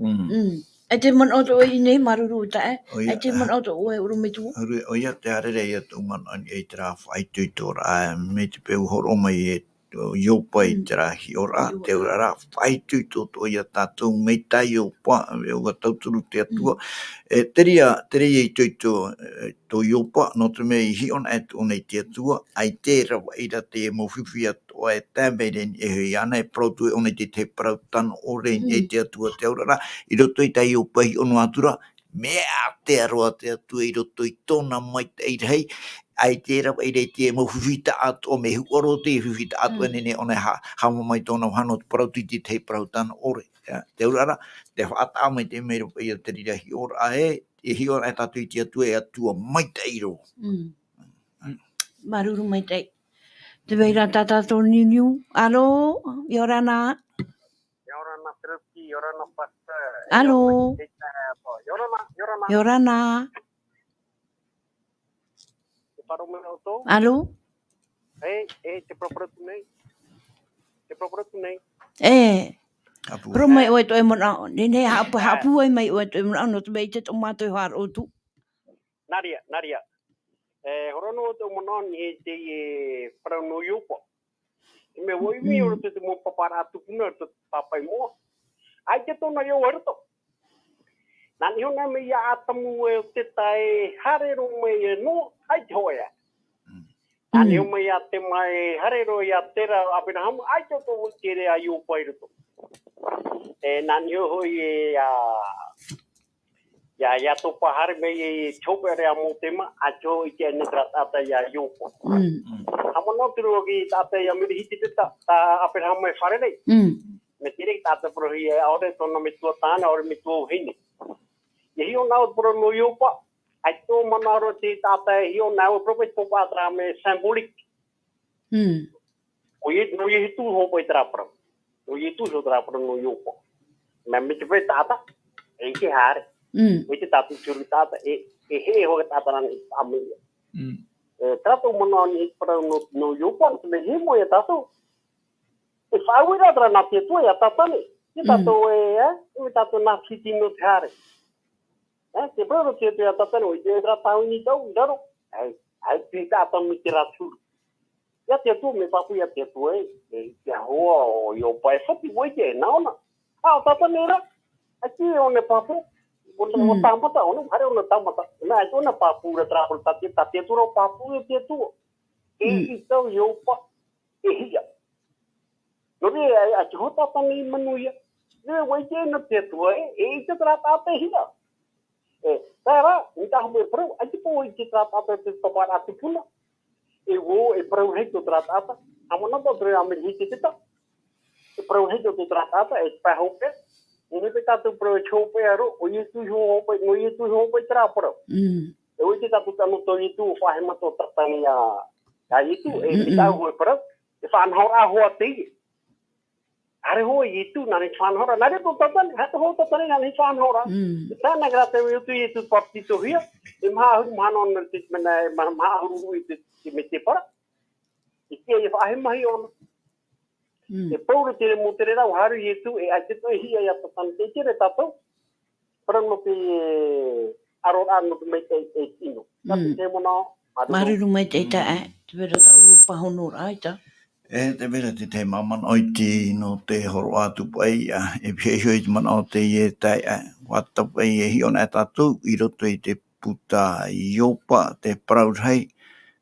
E te manaʻo tō ʻoe i ʻō nei, māuruuru taeaʻe. E te manaʻo tō ʻoe ʻorometua. ʻOia, te haere ra ia tō manaʻo i terā faʻaitoitoraʻa, mai te peu hōroʻa mai e tō Iopa i terā hiʻoraʻa, te auraʻa rā, faʻaitoito atoʻa ia tātou mai tā Iopa, e ʻua tauturu te Atua. E, te reira, te reira itoito, e, tō Iopa, nō te mea i hiʻo anaʻe atu ʻōna i te Atua, ʻaita e ravaʻi ra te mau fifi atoʻa e tae mai ra i niʻa iho iāna, e parau atu ʻōna i te tahi parau tano ʻore i niʻa i te Atua. Te auraʻa rā, i roto i tā Iopa e hiʻo noa atu ra, mea ātea roa te Atua i roto i tōna maitaʻi rahi, ʻaita e ravaʻi ra i te mau fifi taʻatoʻa, mea huʻa roa te fifi taʻatoʻa, e nehenehe ʻōna e ha-, haʻamau mai tōna vahine nō te parau atu i te tahi parau tano ʻore. Ia, te auraʻa rā, te faʻataʻa mai te mea i roto i te reira hiʻoraʻa ē, e hiʻo anaʻe tātou i te Atua, e Atua maitaʻi roa. Māuruuru maitaʻi. Tē vai ra tā tātou niuniu. Alo, ʻia ora na. ʻIa ora na te rauti, ʻia ora na pastor. Alo. ʻIa ora na, ʻia ora na. ʻIa ora na. Te parau mai ʻoutou? Alo? E, e, te parau atu nei. Te parau atu nei. E. Parau mai ʻoe tō ʻoe manaʻo. Nehenehe haʻapū, haʻapūai mai ʻoe tō ʻoe manaʻo, nō te mea ʻaita tō mātou e faʻaroʻo atu. Nā reira, nā reira. E, hōroʻa noa tōʻu manaʻo i niʻa i te, e, parau nō Iopa. Te mea ʻua ʻimi ʻo roto i te mau pāpāraʻa tupuna, roto i te pāpaʻi moʻa. ʻAita tōna iʻoa i roto. Nā niʻa iho nei mai iā Atamu e ʻo Seta e haere roa mai e Noa, ʻaita hoʻi ā. Nā niʻa iho mai iā Tema e haere roa iā Tera, Aberahama, ʻaita tō ʻoe tere a Iopa i roto. E, nā niʻa iho hoʻi e, ā, Ia, ia topa haere mai e te hopeʻa ra a Mōtema, ʻaita hoʻi i te ʻaina terā taʻata ia Iopa. Haʻamanaʻo atu ra vau i te taʻata ia Merehiteti, tā, tā Aberahama e fārerei. Mea tere te taʻata parauhia, ʻaore tōna metua tāne, ʻaore metua vahine. ʻIa hiʻo na au te parau nō Iopa, ʻaita tō manaʻo roa te taʻata e hiʻo na au e parau paʻi te pāpā terā mea symbolique. ʻO Ie-, nō Ietu hoʻi paʻi terā parau. Nō Ietu hoʻi terā parau nō Iopa. Mea mai te pae taʻata, e ʻite haere. ʻO ʻite tātou te huru taʻata, e, e hē hoʻi taʻata rānei i faʻaʻamu ia. E, terā tō manaʻo nei te parau nō, nō Iopa, nō te mea e hē mau ia tātou. E faʻaueraʻa terā nā te Atua ia Tātane. Ia tātou e, e, e tātou nā fiti nō te haere. E, te parau nō te Atua ia Tātane, ʻua ʻite terā tāvini tau i raro. Ai, ai, te taʻata mai terā te huru. Ia te Atua, mea pāpū ia te Atua e, e, te ahoa o Iopa e fati, ʻua ʻite e nā ʻōna. Ā, ʻo Tātane rā, ʻaita ʻōna e pāpū, ʻōna, ʻōna tāmata, ʻōna, haere ʻōna tāmata. Nā, ʻaita ʻōna pāpū ra terā parau, tā te, tā te Atua rā pāpū ia te Atua. E ʻite au Iopa, e hiʻa. Nō reira, ʻaita hoʻi Tātane i manuia. Nō reira, ʻua ʻite na te Atua e, e ʻite terā taʻata e hiʻa. E, terā, i te tahi mau parau, ʻaita paʻi ʻua ʻite terā taʻata te pāpāraʻa tupuna. E ʻua, e parau rahi tō terā taʻata. Haʻamanaʻo atu ra ia Merehiteti. E parau rahi tō terā taʻata, e te pae hopeʻa. E nehenehe tātou parau e te hopeʻa roa, ʻo Ietu iho hoʻi paʻi, nō Ietu iho hoʻi paʻi terā parau. E ʻua ʻite tātou te anotau o Ietu, ʻua faʻahema tō Tātane ia, ia Ietu, e, e tāʻu hoʻi parau, e faʻanahoraʻa hoʻi teie. Haere hoʻi Ietu, nā niʻa i te faʻanahoraʻa. Nā reira tō Tātane, haere hoʻi Tātane, nā niʻa i te faʻanahoraʻa. E tae nā terā taime ʻua ʻite Ietu papetitohia, e maha ʻahuru mahana ʻōna i te mea, e maha, maha ʻahuru i te, te mētēpara. E tiʻa ia faʻahemahia ʻōna. E pauroa te reira mau tere rā, ʻua haere Ietu, e ʻaita tō e hiʻa ia Tātane, te tere tātou. Parau nō te, e, aroraʻa nō te maitaʻi e tino. Nā te, te manaʻo, māuruuru. Māuruuru maitaʻi taeaʻe, tē vai ra tāʻu pāhonoraʻa ʻaita. E, tē vai ra te tahi mau manaʻo iti nō te hōroʻa atu paʻi, ā, e pihaʻi iho i te manaʻo o teie taeaʻe, ʻua tapaʻi e hiʻo na e tātou i roto i te puta Iopa, te parau rahi,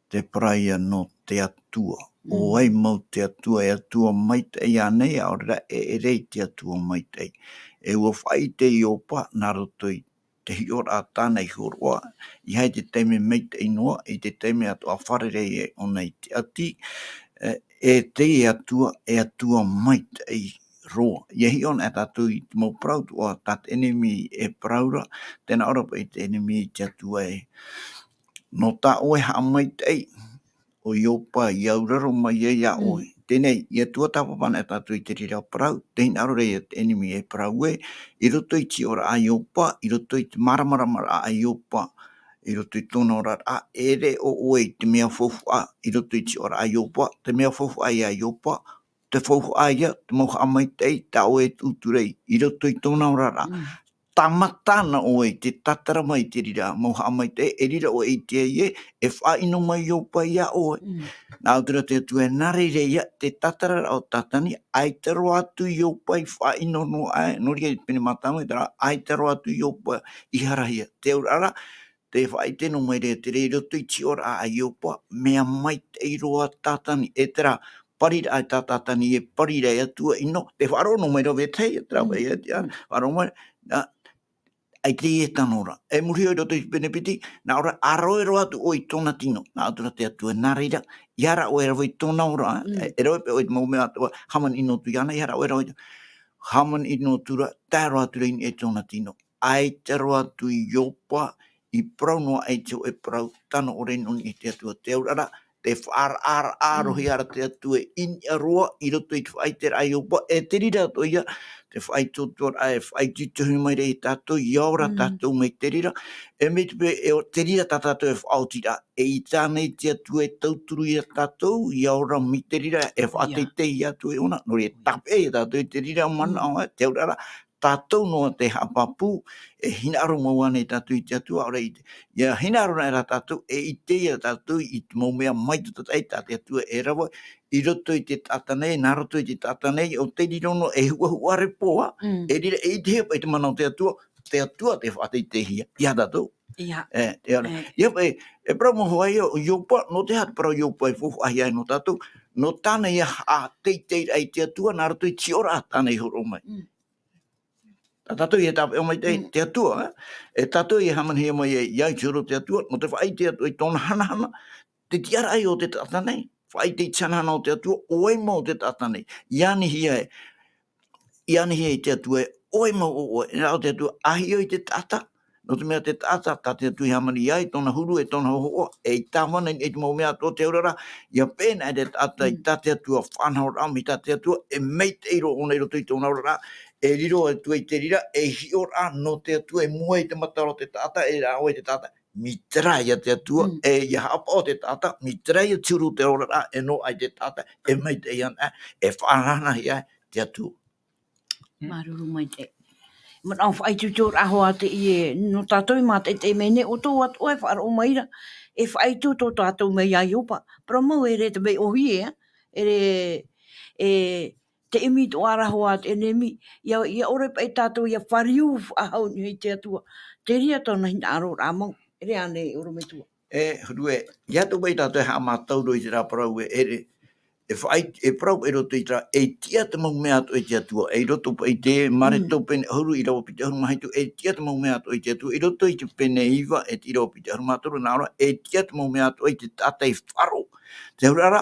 te parau ia nō te Atua. ʻO vai mau te Atua, e Atua maitaʻi ānei, ʻaore rā e ʻere i te Atua maitaʻi. E ua faʻaʻite Iopa nā roto i te hiʻoraʻa tāna i hōroʻa, ʻeiaha i te taime maitaʻi noa, i te taime atoʻa fārerei ai ʻōna i te ʻati, e, e te Atua, e Atua maitaʻi roa. ʻIa hiʻo anaʻe tātou i te mau parau atoʻa tā te ʻenemi e parau ra, tē nā ʻō ra paʻi te ʻenemi i te Atua ē. Nō tā ʻoe haʻamaitaʻi, ʻo Iopa i auraro mai ai iā ʻoe. Mm. Teie nei, ʻia tuatāpapa anaʻe tātou i te reira parau, tē hinaʻaro ra ia te ʻenemi e parau ē, i roto i te hiʻoraʻa a Iopa, i roto i te māramaramaraʻa a Iopa, i roto i tōna oraraʻa, e ʻere ʻo ʻoe i te mea faufaʻa, i roto i te hiʻoraʻa a Iopa, te mea faufaʻa ia a Iopa, te faufaʻa ia, te mau haʻamaitaʻi, tā ʻoe e tūtū ra i, i roto i tōna oraraʻa. Mm. Tāmata na ʻoe i te tātara mai i te reira mau haʻamaitaʻi, e reira ʻoe e ʻite ai ē, e faʻaʻino mai Iopa iā ʻoe. Mm. Nā ʻō atu ra te Atua ē, nā reira ia, te tātararaʻa o Tātani, ʻaita roa atu Iopa i faʻaʻino noa aʻe, nō reira i te pene mātāmua, terā, ʻaita roa atu Iopa i harahia. Te auraʻa ra, tē faʻaʻite noa mai ra te reira i roto i te hiʻoraʻa a Iopa, mea maitaʻi roa Tātani, e terā, pariraʻa tā Tātani e pariraʻa e Atua ʻino, tē faʻaroʻo noa mai ra vetahi, e terā, Mm. paʻi, e, e, Mm. faʻaroʻo mai, nā, ʻaita e tano ra. E muri iho i roto i te pene piti, nā ʻō ra, ʻa roe roa atu ʻoe i tōna tino, nā ʻō atu ra te Atua, nā reira, ʻeiaha rā ʻoe e rave i tōna ora, Mm. e, e rave paʻi ʻoe i te mau mea atoʻa, hāmani ʻino atu iāna, ʻeiaha rā ʻoe e rave, hāmani ʻino atu ra, tae roa atu ra i niʻa i tōna tino. ʻAita roa atu Iopa i parau noa aʻe i te hōʻē parau tano ʻore nō niʻa i te Atua. Te auraʻa ra, tē faʻaraʻaraʻa Mm. roa ra te Atua i niʻa roa i roto i te faʻaʻiteraʻa a Iopa, e te reira atoʻa ia, te faʻaitoitoraʻa e faʻaitoitohia mai ra ia tātou, ʻia ora Mm. tātou mai te reira, e mai te peu, e ʻo te reira tā tātou e faʻaoti ra, e ʻita anaʻe i te Atua e tauturu ia tātou, ʻia ora mai te reira, e Ia. faʻateitei ia tātou e ʻōna, nō reira e Ia. tāpeʻa ia tātou i te reira manaʻo, Mm. e te auraʻa ra, tātou noa tē haʻapāpū, e hinaʻaro mau anaʻe tātou i te Atua, ʻaore i te, ʻia hinaʻaro anaʻe rā tātou, e ʻite ia tātou i te mau mea maitaʻi tā te Atua e rave, i roto i te taʻata nei, nā roto i te taʻata nei, ʻo te riro noa e huʻahuʻa repo, Mm. e reira, e ʻitehia paʻi te mana o te Atua, te Atua tē faʻateiteihia, ia tātou. Ia. E, te ara. E. Ia paʻi, e parau mau hoʻi ia, ʻo Iopa, nō te aha te parau Iopa e faufaʻahia ai nō tātou, nō tāna ia haʻateiteiraʻa i te Atua, nā roto i te hiʻoraʻa tāna i hōroʻa mai. Mm. Tā tātou ia tāpeʻa mai te, Mm. te Atua, e? E tātou ia hāmanihia mai ai, ia i te huru o te Atua, nō te faʻaʻite atu i tōna hanahana, te tiʻaraʻa o te taʻata nei, faʻaʻite i te hanahana o te Atua, ʻo vai mau te taʻata nei, ʻia anihia e, ʻia anihia i te Atua e, ʻo vai mau ʻo ʻoe, e nā ʻō te Atua, ʻa hiʻo i te taʻata, nō te mea te taʻata, tā te Atua i hāmani iā ia, tōna huru e tōna hōhoʻa, e i tāvana i te mau mea atoʻa, te auraʻa ra, ʻia peʻe anaʻe te taʻata i Mm. tā te Atua faʻanahoraʻa, mai tā te Atua, e maitaʻi roa ʻōna i roto i tōna oraraʻa, e riro atu ai te reira, e hiʻoraʻa nō te Atua, e mua i te mataora o te taʻata, e rāʻau ai te taʻata, mai terā ia te Atua, Mm. e ʻia haʻapaʻo te taʻata, mai terā ia te huru o te oraraʻa, e noaʻa i te taʻata, e maitaʻi anaʻe, e faʻanahohia te Atua. Mm. Māuruuru maitaʻi. Manaʻo faʻaitoitoraʻa hoʻi teie, nō tātou i mātaʻitaʻi mai nei, ʻo tō atoʻa e faʻaroʻo mai ra, e faʻaitoito tātou mai iā Iopa. Parau mau e ʻere te mea ʻōhie, e, e, te ʻimi atoʻa ra hoʻi te ʻenemi, ʻia, ʻia ʻore paʻi tātou ʻia fāriu faʻahou i te Atua. Te reira tōna hinaʻaroraʻa mau, e ʻere ānei ʻorometua. E, huru ē, ʻia tō paʻi tātou e haʻamātau roa i terā parau ē, e, e faʻai-, e parau i roto i terā, e tiʻa te mau mea atoʻa i te Atua, e i roto paʻi te Mareko Mm. pene ʻahuru ʻīrava piti ʻahuru mā hitu, e tiʻa te mau mea atoʻa i te Atua, i roto i te pene iva, e te ʻīrava piti ʻahuru mā toru, nā ʻō ra, e tiʻa te mau mea atoʻa i te taʻata i faʻaroʻo. Te auraʻa ra,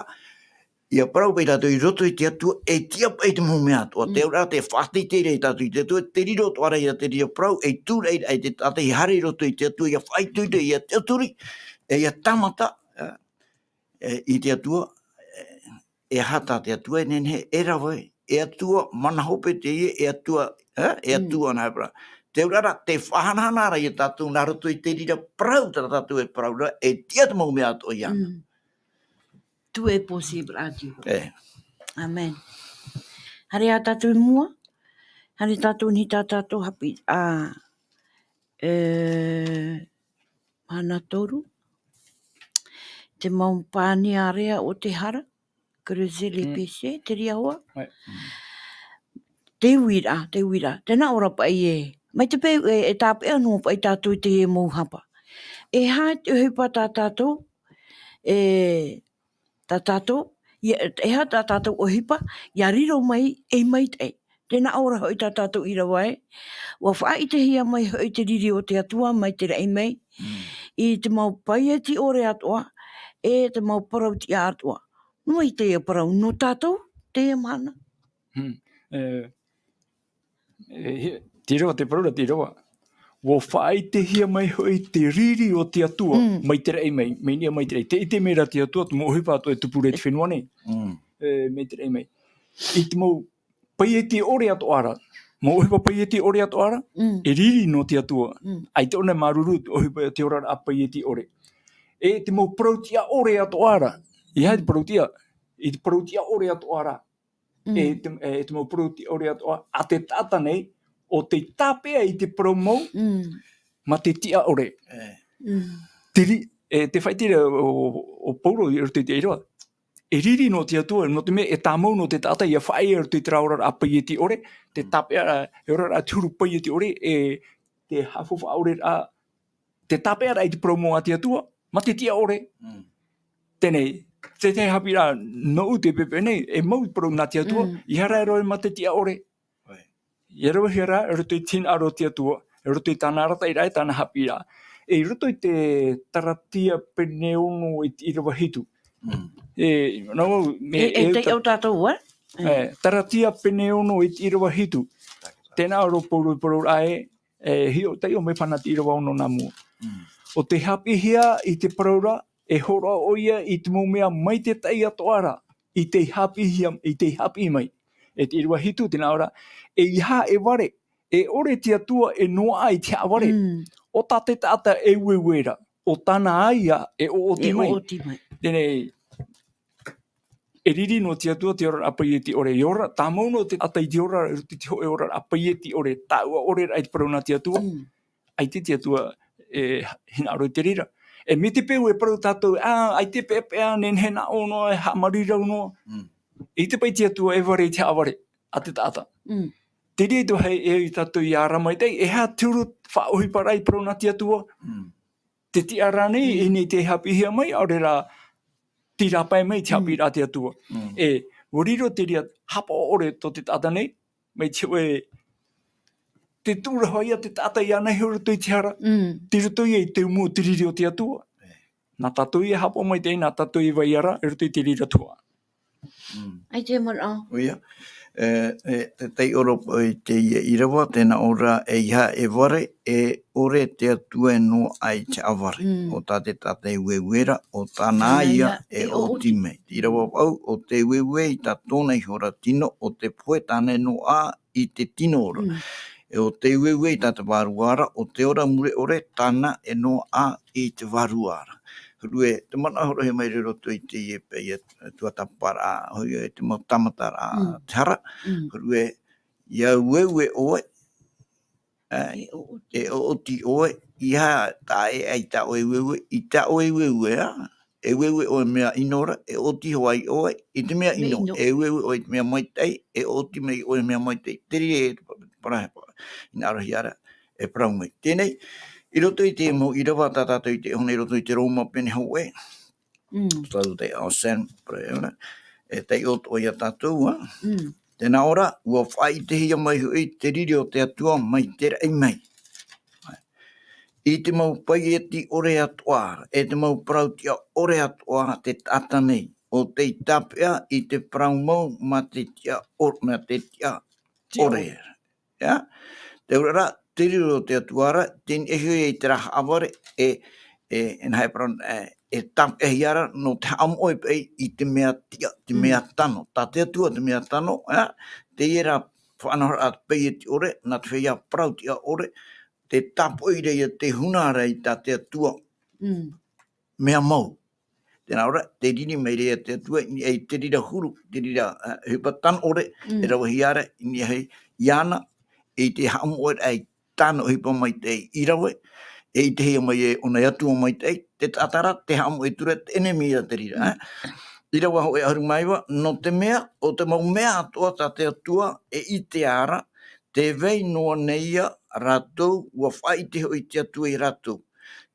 ʻia parau paʻi tātou i roto i te Atua, e tiʻa paʻi te mau mea atoʻa. Mm. Te auraʻa ra, tē faʻateitei ra ia tātou i te Atua, te riro atoʻa ra ia te reira parau, e tūraʻi ra i te taʻata i haere i roto i te Atua, ʻia faʻaitoito, ʻia tiʻaturi, e ʻia tāmata, e, e, i te Atua, e, e aha tā te Atua e nehenehe e rave, e Atua mana hope teie, e Atua, e, e Mm. Atua nā parau. Te auraʻa ra, tē faʻahanahana ra ia tātou nā roto i te reira parau tā tātou e parau ra, e tiʻa te mau mea atoʻa iāna. Mm. Tout est possible à Dieu. E. Amen. Haere ā tātou i mua, haere tātou i niʻa i tā tātou haʻapiʻiraʻa, e, mahana toru. Te mau pānia area o te hara, creuser les Mm. péchés, te reira hoʻi. Ouais. Te uiraʻa, te uiraʻa. Tē nā ʻō ra paʻi ē, mai te peu e, e tāpeʻa noa paʻi tātou i te mau hapa. E aha te ʻohipa tā tātou, e, tā tātou, ʻia, e aha tā tātou ʻohipa, ʻia riro mai ei maitaʻi. Tēnā ʻō ra hoʻi tā tātou ʻīrava ē, ua faʻaʻitehia mai hoʻi te riri o te Atua mai te raʻi mai, i te mau paieti ʻore atoʻa, e te mau parau tiʻa atoʻa. Nō vai teie parau, nō tātou, teie mahana? Hmm. E, e, he, te ʻīrava, te parau ra te ʻīrava. Ua faʻaʻitehia mai hoʻi te riri o te Atua, Mm. mai te raʻi mai, mai niʻa mai te raʻi. Tē ʻite mai ra te Atua, te mau ʻohipa atoʻa e tupu ra i te fenua nei. Mm. E, mai te raʻi mai. I te mau paieti ʻore atoʻa ra. Mau ʻohipa paieti ʻore atoʻa ra, Mm. e riri nō te Atua. Mm. ʻAita ʻōna e māuruuru ʻohipa te oraraʻa paieti ʻore. E te mau parau tiʻa ʻore atoʻa ra. E aha te parau tiʻa? I te parau tiʻa ʻore atoʻa ra. Mm. E te, e te mau parau tiʻa ʻore atoʻa, a te taʻata nei, ʻo tei tāpeʻa i te parau mau, Mm. mā te tiʻa ʻore. E. Mm. Te ri-, e te faʻaʻite ra ʻo, ʻo, ʻo Paulo i roto i te ʻīrava. E riri nō te Atua, nō te mea e tāmau nō te taʻata ʻia faʻaea i roto i terā oraraʻa paieti ʻore, te Mm. tāpeʻa, e oraraʻa te huru paieti ʻore, e te haʻafaufaʻa ʻore ra, te tāpeʻaraʻa i te parau mau a te Atua, mā te tiʻa ʻore. Mm. Teie nei, te, te haʻapiʻiraʻa nōʻu te pepe nei, e mau parau nā te Atua, Mm. ʻeiaha ra e rave mā te tiʻa ʻore. Right. ʻIa ravehia ra, i roto i te hinaʻaro o te Atua, i roto i tāna arataʻiraʻa, i tāna haʻapiʻiraʻa. E i roto i te Taratia pene ono i te ʻīrava hitu. Mm. E, nō, me, E, e e, tei ta-, o tātou, e? E, Taratia pene ono i te ʻīrava hitu. Tēnā ʻō ra Paulo i parau ra e, e, hiʻo, taiʻo mai paha nā te ʻīrava ono nā mua. Mm. ʻO tei haʻapiʻihia i te parau ra, e hōroʻa ʻoia i te mau mea mai te taʻi atoʻa ra, i tei haʻapiʻihia, i tei haʻapiʻi mai. E te ʻīrava hitu, tēnā ʻō ra, ʻeiaha e vare, e ʻore te Atua e noaʻa i te haʻavare. Mm. ʻO tā te taʻata e ueue ra, ʻo tāna ʻāiʻa e ʻoʻoti E mai. ʻoʻoti mai. Teie nei, e riri nō te Atua te oraraʻa paieti ʻore, e ora, tāmau nō te taʻata i te ora, i roto i te hōʻē oraraʻa paieti ʻore, taʻuʻa ʻore ra i te parau nā te Atua. Mm. ʻAita te Atua e hinaʻaro i te reira. E mai te peu e parau tātou, ā, ʻaita e peʻapeʻa, nehenehe nā ʻō noa, e haʻamāuruuru noa. Mm. ʻEita paʻi te Atua e vare i te haʻavare a te taʻata. Mm. Te reira te vāhi e, e tātou ʻia ara maitaʻi, e aha te huru faʻaʻohiparaʻa i parau nā te Atua. Mm. Te tiʻa rānei, Mm. i ʻō nei tei haʻapiʻihia mai, ʻaore rā, tei rāpae mai te Mm. haʻapiʻiraʻa a te Atua. Mm. E, ʻua riro te reira haʻapaʻo ʻore tō te taʻata nei, mai te hōʻē, tē tuʻu ra hoʻi ia te taʻata i ʻanaʻanahia i roto i te hara, Mm. tei roto ia i te umu o te riri o te Atua. E. Nā tātou ïa e haʻapaʻo maitaʻi, nā tātou ïa e vai ra, i roto i te reira tuhaʻa. Mm. ʻAita e manaʻo. ʻOia, e, e, te taiʻo ra paʻi i teie ʻīrava, tēnā ʻō ra, ʻeiaha e vare, e ʻore te Atua e noaʻa i te haʻavare. Mm. ʻO tā te taʻata e ueue ra, ʻo tāna ʻāiʻa e ʻoʻoti mai. Te ʻīrava paʻi, ʻo tē ueue i tā tōna iho ra tino, ʻo tē pohe tāna e noaʻa i te tino ra. Mm. E ʻo tē ueue i tā te vārua ra, ʻo tē ora mure ʻore tāna e noaʻa i te vārua ra. Hōʻē, te manaʻo hōroʻahia mai i roto i teie paʻi tuatāpaparaʻa, hōʻē, te mau tāmataraʻa Mm. te hara. Mm. Hōʻē, ʻia ueue ʻoe, e, E ʻoʻoti. e ʻoʻoti ʻoe, ʻeiaha taʻa ʻē i tā ʻoe ueue, i tā ʻoe ueue, ā, e ueue ʻoe mea ʻino ra, e ʻoʻoti hoʻi ʻoe i te mea Mea ʻino, ʻino. e ueue ʻoe i te mea maitaʻi, e ʻoʻoti mai ʻoe mea maitaʻi, te reira e parau, hinaʻarohia ra, e parau mai. Teie nei, i roto i te mau ʻīrava tā tātou i te ʻō nei, i roto i te Roma pene hōʻē, Mm. Tātou te ao sen, pre, ora. E taiʻo atoʻa ia tātou, ā. Mm. Tēnā ʻō ra, ʻua faʻaʻitehia mai hoʻi te riri o te Atua mai te raʻi mai. I te mau paieti ʻore atoʻa, e te mau parau tiʻa ʻore atoʻa te taʻata nei, ʻo tei tāpeʻa i te parau mau mā te tiʻa ʻo-, mā te tiʻa Tiʻa ʻore. ʻore. ʻIa? Te auraʻa ra, te riri o te Atua ra, tei niʻa iho ia i terā haʻavare, e, e, e nā hea e parau, e, e tāpeʻahia ra, nō te haʻamoʻe paʻi i te mea tiʻa, te Mm. mea tano. Tā te Atua te mea tano, ʻia? Teie rā faʻanahoraʻa paieti ʻore, nā te feiā parau tiʻa ʻore, tē tāpoʻi ra ia, tē huna ra i tā te Atua. Mm. mea mau. Tēnā ʻō ra, tē riri mai ra ia te Atua i niʻa i te reira huru, te reira, ā, ʻohipa tano ʻore, Mm. e ravehia ra i niʻa iho iāna, i te haʻamoʻeraʻa i tāna ʻohipa maitaʻi i rave, e ʻitehia mai e ʻōna e Atua maitaʻi, te taʻata ra, tē haʻamoʻe atu ra, te ʻenemi ia te reira, ā. Mm. ʻĪrava hōʻē ʻahuru mā iva, nō te mea, ʻo te mau mea atoʻa tā te Atua e ʻitea ra, tē vai noa nei ia rātou, ʻua faʻaʻite hoʻi te Atua ia rātou.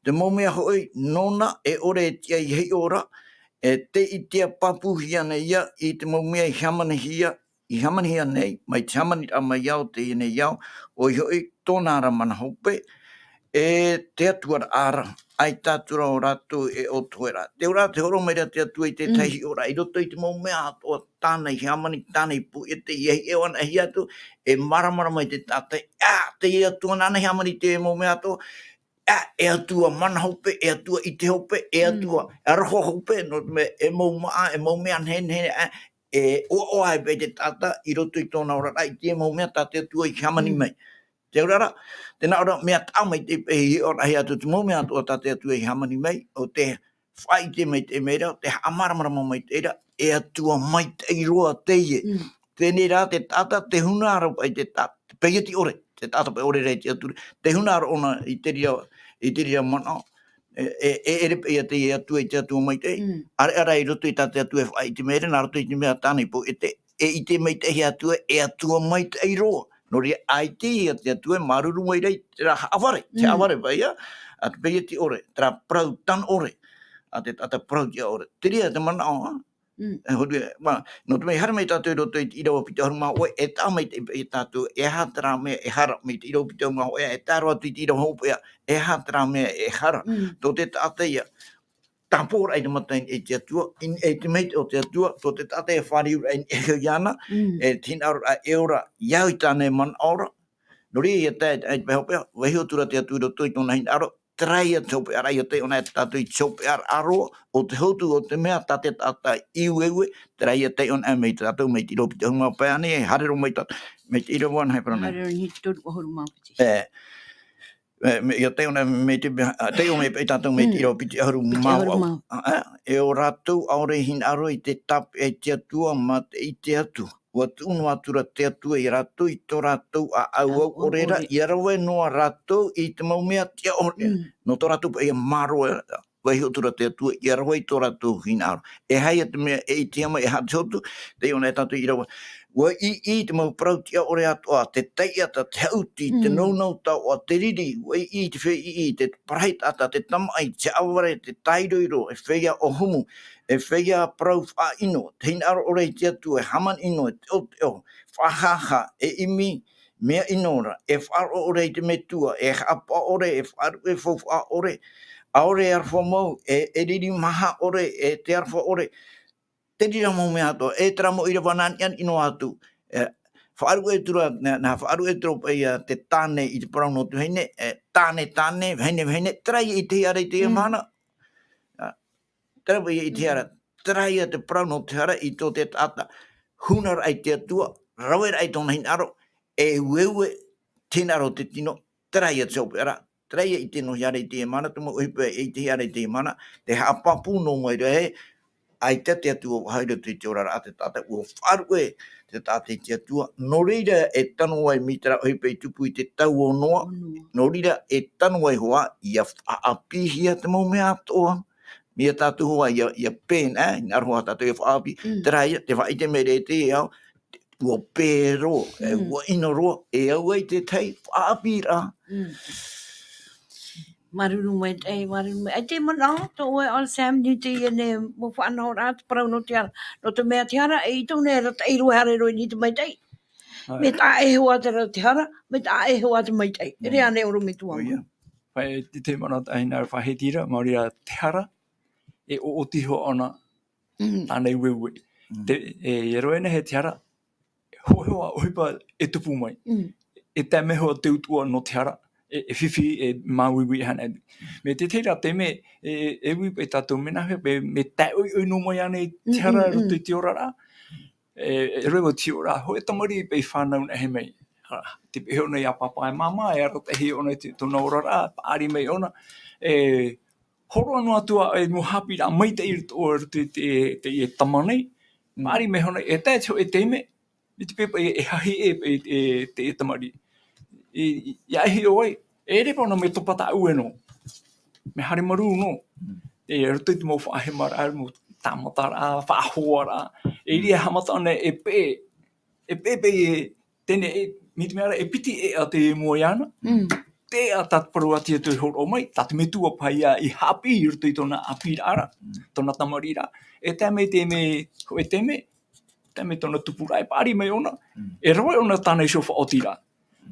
Te mau mea hoʻi nōna e ʻore e tiʻa i hiʻo ra, e tē ʻitea pāpūhia nei ia i te mau mea i hāmanihia i hāmanihia nei, mai te hāmaniraʻa mai au, teie nei au, ʻoia hoʻi tōna ra mana hope, e te Atua ra, ʻaita atu ra ō rātou e ʻōtohe ra. Te ora, te hōroʻa mai ra te Atua i te Mm. tahi hiʻoraʻa, i roto i te mau mea atoʻa tāna i hāmani, tāna i pūʻete, i hiʻo anaʻe atu, e māramarama mai te taʻata, ā, te Atua nāna i hāmani te mau mea atoʻa, ā, e Atua mana hope, e Atua ʻite hope, e Mm. Atua aroha hope, nō te mea, e mau māʻa, e mau mea nehenehe, ā, e ʻoaʻoa ai paʻi te taʻata i roto i tōna oraraʻa i te mau mea tā te Atua i hāmani Mm. mai. Te ora ra, tē nā ʻō ra, mea taʻa maitaʻi paʻi e hiʻoraʻahia atu te mau mea atoʻa tā te Atua i hāmani mai, ʻo te faʻaʻite maitaʻi mai ra, te haʻamāramarama maitaʻi ra, e Atua maitaʻi roa teie. Mm. Teie rā te taʻata, te huna ra paʻi te taʻata, te peioti ʻore, te taʻata paʻi ʻore rā i te Atua, te huna ra ʻōna i te reira, i te reira manaʻo, e, e, e ʻere paʻi ia te Atua i te Atua maitaʻi, Mm. ʻareʻa rā i roto i tā te Atua e faʻaʻite mai ra, nā roto i te mea tāna i pūʻete, e ʻite maitaʻi e Atua, e Atua maitaʻi roa. Nō reira, ʻaita ia te Atua e māuruuru mai ra i terā haʻavare, te Mm. haʻavare paʻi ia, a te peioti ʻore, terā parau tano ʻore, a te, a te parau tiʻa ʻore. Te reira te manaʻo, ā? Mm. E huru, ā, mā, nō te mea haere mai tātou i roto i te ʻīrava piti ʻahuru mā hōʻē, e taʻa maitaʻi paʻi ia tātou, e aha terā mea e hara, mai te ʻīrava piti ʻahuru mā hōʻē, e tae roa atu i te ʻīrava hopeʻa, e aha terā mea e hara. Mm. Tō te taʻata ia, tāpōraʻa i te mata i niʻa i te Atua, i niʻa i te maitaʻi o te Atua, tō te taʻata e fāriuraʻa i niʻa iho iāna, Mm. e te hinaʻaroraʻa e ora, i au i tāna e manaʻo ra. Nō reira, ia tae, tae i te pae hopeʻa, vaiiho atu ra te Atua i roto i tōna hinaʻaro, terā ia te hopeʻaraʻa, ia taiʻo anaʻe tātou i te hopeʻaraʻa roa, ʻo te hotu, ʻo te mea tā te taʻata i ueue, terā ia taiʻo anaʻe mai tātou, mai te ʻīrava piti ʻahuru mā pae ānei, e haere roa mai tātou, mai te ʻīrava anaʻe, e parau nei. Haere roa i te toru ʻahuru mā piti. E, e, me, ia taiʻo anaʻe mai te, a, taiʻo mai paʻi tātou mai te Mm. ʻīrava piti ʻahuru mā vaʻu. Piti ʻahuru mā vaʻu. A, a, e ʻo rātou ʻaore i hinaʻaro i te tāpeʻa i te Atua, mā te ʻite atu. ʻUa tuʻu noa atu ra te Atua ia rātou i tō rātou ʻāʻau ʻore ra, ʻore. ʻIa rave noa rātou i te mau mea tiʻa ʻore. Mm. Nō tō rātou paʻi ia mārō, vaiiho atu ra te Atua, ʻia rave i tō rātou hinaʻaro. E aha ia te mea e ʻitehia mai, e aha te hotu, taiʻo anaʻe tātou i ʻīrava. ʻUa ʻī, ʻī te mau parau tiʻa ʻore atoʻa, te taiʻata, te haʻuti, te Mm. nounou taoʻa, te riri, ʻua ʻī, ʻī te feiʻi, te parahi taʻata, te tamaʻi, te haʻavare, te tāiroiro, e feiā ʻōhumu, e feiā parau faʻaʻino, te hinaʻaro ʻore i te Atua, e hāmani ʻino, e teʻoteʻo, faʻahaʻahaʻa, e ʻimi mea ʻino ra, e faʻaroʻo ʻore i te metua, e haʻapaʻo ʻore, e faʻaruʻe faufaʻa ʻore, ʻaore e aroha mau, e, e riri maha ʻore, e te aroha ʻore, te reira mau mea atoʻa, e terā mau ʻīrava nā niʻa noa atu, e, faʻaruʻe atu ra, nā, nā faʻaruʻe atu ra paʻi ia te tāne i te parau nō te vahine, e, tāne, tāne, vahine, vahine, terā ia i ʻitehia ra i teie Mm. mahana. A, terā paʻi ia i ʻitehia ra, Mm. terā ia te parau nō te hara i tō te taʻata hunaraʻa i te Atua, raveraʻa i tōna hinaʻaro, e ueue te hinaʻaro o te tino, terā ia te hopeʻaraʻa, terā ia i ʻite noa hia ra i teie mahana, te mau ʻohipa e ʻitehia ra i teie mahana, te haʻapāpū noa mai ra ē, ʻaita te Atua faʻahou i roto i te oraraʻa a te taʻata, ʻua faʻaruʻe te taʻata i te Atua, nō reira e tano ai mai terā ʻohipa i tupu i te tau o Noa, O Noa. Nō reira e tano ai hoʻi, ʻia faʻaʻāpīhia te mau mea atoʻa, mai ia tātou hoʻi, ʻia, ʻia pēnā, ē, hinaʻaro hoʻi tātou ʻia faʻaʻāpī, Mm. terā ia, te faʻaʻite mai ra i te ao, ʻua pē roa, e, Mm. ʻua ʻino roa, e au ai te tahi faʻaʻāpīraʻa. Mm. Māuruuru maitaʻi, māuruuru mai. ʻAita e manaʻo, tō ʻoe ʻo Sam, nui teie nei mau faʻanahoraʻa, te parau nō te hara. Nō te mea te hara, e ʻite ʻōna e arataʻi roa, e haere roa i niʻa i te maitaʻi. ʻAe. Mea taʻa ʻē hoʻi terā te hara, mea taʻa ʻē hoʻi te maitaʻi. Mm. ʻEre ānei ʻorometua? ʻOia. Paʻi, te, te manaʻo taʻa hinaʻaro faʻahiti ra, maori rā te hara, e ʻoʻoti hoʻi ʻōna Mm. tāna i ueue. Mm. Te, e, e roaʻa nei te hara, hōʻē hoʻi ʻohipa e tupu mai. Mm. E tae mai hoʻi te utuʻa nō te hara, e, e fifi, e māuiui ʻānei. Mai te tahi ra taime, e, e, e ui paʻi tātou, mea nāhea paʻi, mea tae ʻoiʻoi noa mai ānei te Mm, hara mm, i roto mm. i te oraraʻa. E, e rave te oraraʻa, hōʻē tamariʻi paʻi fānau nā hea mai. Hara, tē peʻe ʻōna ia pāpā e māmā, e arataʻi ʻōna i te, tōna oraraʻa, paʻari mai ʻōna. E, hōroʻa noa atu ā, e mau haʻapiʻiraʻa maitaʻi i roto, i roto i te, te, te tama nei. Mm. Paʻari mai ʻōna, e tae te hōʻē taime, mai te peu paʻi e, e hahi e, e, e, te, e tamariʻi. I, i, ʻia hiʻo ai, e ʻere paʻi ʻōna mea topa tāʻue noa. Mea haere marū noa. Mm. E, i roto i te mau faʻahemaraʻa, mau tāmataraʻa, faʻahoaraʻa. E ʻere e haʻamata ʻōna e peʻe, e peʻe paʻi e, teie nei, e, mai te mea ra, e piti ʻēʻa tē moe ana. Mm. Te ʻēʻa tā te parau a te Atua i hōroʻa mai, tā te metua paʻi ia i haʻapiʻi i roto i tōna ʻāpīraʻa ra, Mm. tōna tamariʻiraʻa. E tae mai te mea, hōʻē taime, tae mai tōna tupuraʻa, e paʻari mai ʻōna, e rave ʻōna tāna iho faʻaotiraʻa.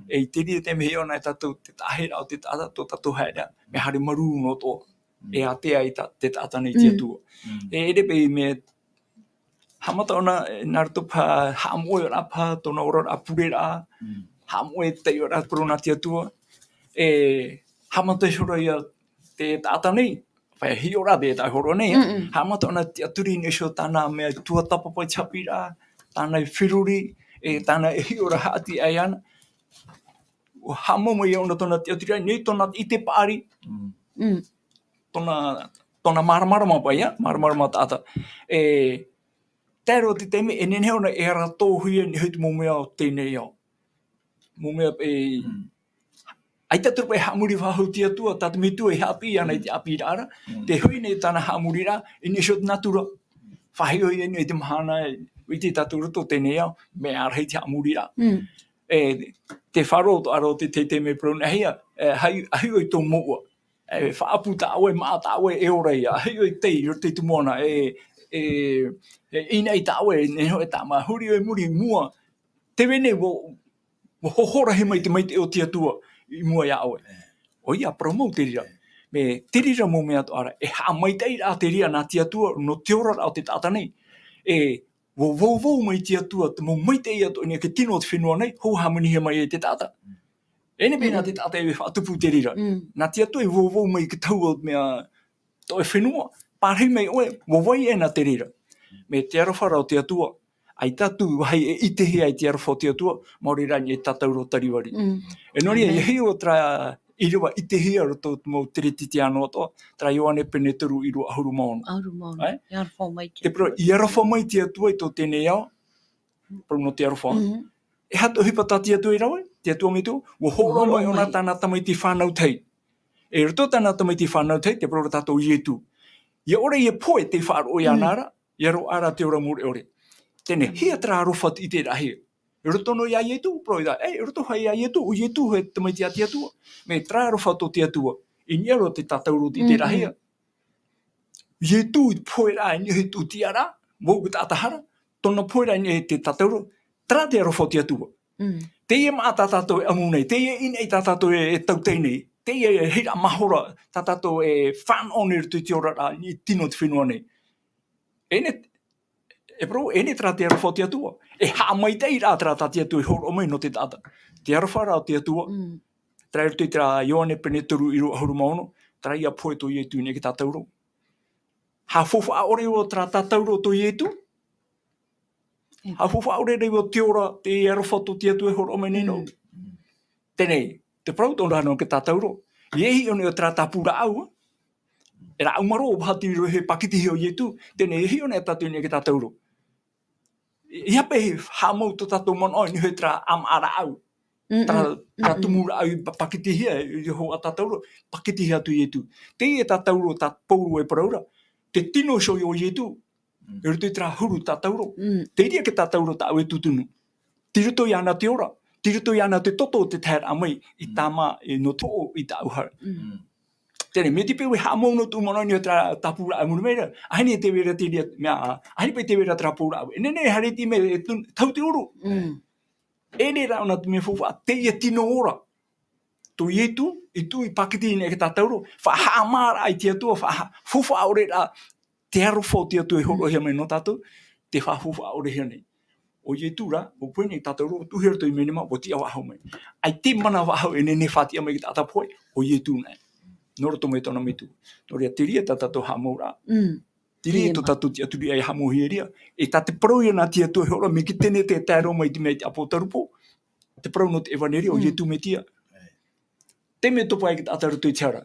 E i te reira tae mai ʻōna e tātou, te taʻahiraʻa o te taʻata, tō tātou haereʻa, mea haere marū noa atoʻa. E ātea ai tā, te taʻata nei i te Atua. E ʻere paʻi mea, haʻamata ʻōna, e, nā roto paha, haʻamoʻe ʻōna paha, tōna oraraʻa pureraʻa, haʻamoʻe te taiʻoraʻa parau nā te Atua. E, haʻamata ihora ia te taʻata nei, paʻi hiʻo ra te taʻata hōroʻa nei, haʻamata ʻōna tiʻaturi i niʻa iho tāna mea tuatāpapa i te haʻapiʻiraʻa, tāna e feruri, e, tāna e hiʻo ra haʻati ai ana. ʻUa haʻamau mai ʻōna tōna tiʻaturi, nei tōna ʻite paʻari, tōna, tōna māramarama paʻi, ā, māramarama taʻata. E, tae roa te taime, e nehenehe ʻōna e ara tōhia i niʻa i te mau mea o teie nei ao. Mau mea, e, ʻaita atu ra paʻi e haʻamori faʻahou te Atua, tā te metua e haʻapiʻi ana i te ʻāpīraʻa ra, tē hoʻi nei tāna haʻamoriraʻa, i niʻa iho te nātura. Faʻahiʻohia i niʻa i te mahana, e, ʻite tātou i roto i teie nei ao, mea rahi te haʻamoriraʻa. E, te faro, tō ʻaro te, te, te mea parau nā hea, e, hai, ahiʻo i tō mouʻa. E, faʻaʻapu tā ʻoe, māʻa tā ʻoe, e ora ia, ahiʻo i te, i roto i te moana, e, e, e, ʻinaʻi tā ʻoe, e nehenehe e tāmā, huri ʻoe i muri, i mua. Tē vai nei, ʻua, ʻua hohorahi mai te maitaʻi o te Atua i mua iā ʻoe. ʻOia, parau mau te reira. Mea, te reira mau mea atoʻa ra, e haʻamaitaʻiraʻa te reira nā te Atua, nō te oraraʻa o te taʻata nei. E, ʻua vauvau mai te Atua, te mau maitaʻi atoʻa i niʻa i te tino o te fenua nei, hou hāmanihia mai ai te taʻata. E nehenehe paʻi nā te taʻata e faʻatupu te reira. Nā te Atua e vauvau mai i te tahua o te mea, tō ʻoe fenua, pārahi mai ʻoe, ʻua vai ʻē nā te reira. Mea te aroha ra o te Atua, ʻaita atu vāhi e ʻitehia ai te aroha o te Atua, maori rā i niʻa i te tātauro tarivari. E nō reira, ʻia hiʻo terā ʻīrava ʻitehia i roto i te mau Teretitiano atoʻa, terā Ioane pene toru, ʻīrava ʻahuru mā ono. ʻAhuru mā ono. ʻĒ? I aroha mai te Te parau, i aroha mai te Atua i tō teie nei ao, parau nō te aroha. E aha te ʻohipa tā te Atua i rave, te Atua metua, ʻua hōroʻa mai ʻōna tāna tamaiti fānau tahi. E roto tāna tamaiti fānau tahi, te parau ra tātou Ietu. ʻIa ʻore ʻia pohe tei faʻaroʻo iāna ra, ʻia roaʻa ra te ora mure ʻore. Teie nei, hia terā aroha tei ʻiteraʻahia. I roto noa iā Ietu, parau ra, e, i roto hoʻi iā Ietu, ʻo Ietu hoʻi te tamaiti a te Atua. Mea terā aroha tō te Atua. I niʻa roa te tātauro tei ʻiteraʻahia. Ietu i te poheraʻa i niʻa i te tiʻaraʻa, vau te taʻata hara, tōna poheraʻa i niʻa i te tātauro, terā te aroha o te Atua. Teie māʻa tā tātou e ʻamu nei, teie ʻinaʻi tā tātou e, e tautai nei, teie e hira mahora tā tātou e fānaʻo nei i roto i te oraraʻa, i te tino o te fenua nei. E ne, e parau, e ne terā te aroha o te Atua. E haʻamaitaʻiraʻa terā tā te Atua i hōroʻa mai nō te taʻata. Te aroha ra o te Atua, terā i roto i terā Ioane pene toru ʻīrava ʻahuru mā ono, terā ʻia pohe tō Ietu i niʻa i te tātauro. Haʻafaufaʻa ʻore ʻoe terā tātauro tō Ietu? Haʻafaufaʻa ʻore ʻoe te ora, te aroha tō te Atua e hōroʻa mai nei nō? Teie nei, te parau tōna ra nō te tātauro. ʻIa hiʻo nei ʻoe terā tāpū rāʻau, e rāʻau marō, ʻua hātiri roa e pakitihia ʻo Ietu, teie nei e hiʻo nei tātou i niʻa i te tātauro. ʻIa paʻi haʻamau tō tātou manaʻo i niʻa i terā ʻāmaʻa rāʻau. Terā, terā tumu rāʻau i pa-, pakitihia, i hōʻē tātauro, pakitihia atu Ietu. Teie tātauro tā Pauro e parau ra, te tino iho o Ietu, i roto i terā huru tātauro. Te reira te tātauro tāʻu e tūtunu. Tei roto iāna te ora, tei roto iāna te toto o te taheraʻa mai, i tāmā, e nō te hoʻo i tāʻu hara. Teie nei, mai te peu e haʻamau noa tō ʻoe manaʻo i niʻa i terā tāpū rāʻau i muri mai ra, ʻaita e tē vai ra te reira mea, ʻaita paʻi tē vai ra terā pou rāʻau. E nehenehe e haere i te mea e tun-, tahu te ʻuru. E reira ʻōna te mea faufaʻa, teie tino ora. Tō Ietu, i tuʻu i pakiti i niʻa i te tātauro, faʻahaʻamāraʻa i te Atua, faʻaha-, faufaʻa ʻore ra, te aroha o te Atua e hōroʻahia mai nō tātou, tē faʻafaufaʻa ʻorehia nei. ʻO Ietu rā, ʻua pohe nei tātauro, ʻua tuʻuhia i roto i te menema, ʻua tiʻa faʻahou mai. ʻAita e mana faʻahou e nehenehe e faʻatiʻa mai i te taʻata pohe, ʻo Ietu nei. Nō roto mai tōna metua. Nō reira, te reira tā tātou haʻamauraʻa. Te reira tō tātou tiʻaturi e haʻamauhia ra. E tā te parau ia nā te Atua e hōroʻa mai, mai te Kenese e tae roa mai i te mea i te ʻĀpōtarupo. Te parau nō te ʻEvaneria, ʻo Ietu Metia. Te mea topa ai te taʻata i roto i te hara.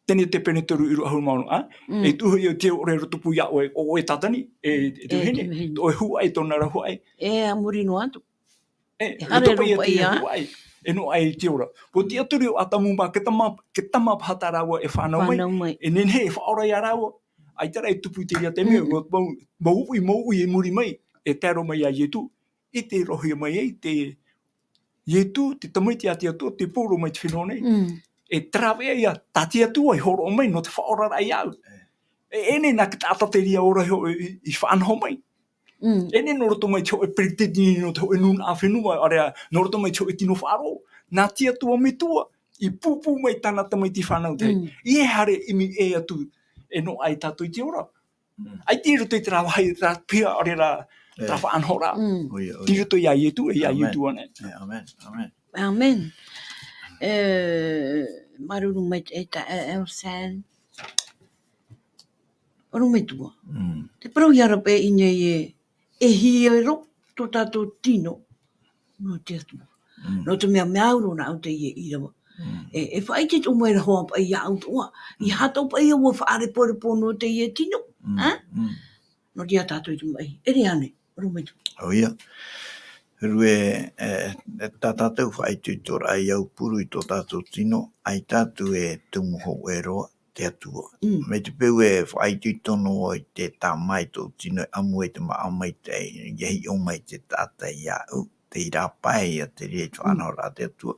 Teie te pene toru ʻīrava ʻahuru mā ono, ā? E tuʻu hoʻi ʻoe i te ora i rotopū iā ʻoe, ʻo ʻoe Satani, e, e te vahine, tō ʻoe huaʻai, tōna ra huaʻai. E a muri noa atu. E, e haere topa ia te huaʻai, e noaʻa i te ora. ʻUa tiʻaturi ʻo Atamu mā, te tama, te tama paha tā rāua e fānau mai. E nehenehe e faʻaora iā rāua. ʻAita rā e tupu i te reira taime, mau, mau uʻi, mau uʻi i muri mai, e tae roa mai iā Ietu. ʻIte roa mai ai te Ietu, te tamaiti a te Atua, tei pauroa mai te fenua nei. E rave ia, tā te Atua i hōroʻa mai nō te faʻaoraraʻa iāʻu. E, e nehenehe nā te taʻata te reira ora i, i, i faʻanaho mai. Mm. E nei nō roto mai te hōʻē peretiteni nō te hōʻē nūnaʻa fenua, ʻāreʻa, nō roto mai te hōʻē tino faʻaroʻo, nā te Atua metua, i pūpū mai tāna tamaiti fānau tahi. Mm. I e haere ʻimi ʻē atu, e noaʻa ai tātou i te ora. Mm. ʻAita i roto i terā vāhi, terā piha, ʻāreʻa, terā E. faʻanahoraʻa. Mm. ʻOia, ʻoia. I roto iā Ietu, e iā Amen. Ietu ānei. E, amen, amen. Amen. E, māuruuru maitaʻi, e, Elsan. ʻOrometua. Mm. Tē parau ia ra paʻi i ʻō nei ē, e hiero tō tātou tino nō te Atua. Mm. Nō te mea, mea au roa nāʻu teie i ʻīrava. Mm. E, e faʻaʻite atoʻa mai ra hoʻi paʻi iāʻu atoʻa. Mm. ʻEiaha atoʻa paʻi au e faʻareporepo nō teie tino. Mm. Ā? Mm. Nō reira tātou i te maʻi. ʻEre ānei, ʻorometua. ʻOia. Huru ē, e, e, tā tātou faʻaitoitoraʻa i aupuru i tō tātou tino, ʻaita atu e tumu hōʻē roa te Atua. Mm. Mai te peu e faʻaitoito noa i te tāmā i tō tino e ʻamu ai te māʻa maitaʻi, ʻia hiʻo mai te taʻata iāʻu, tei rāpae ia te reira i te Mm. faʻanahoraʻa a te Atua.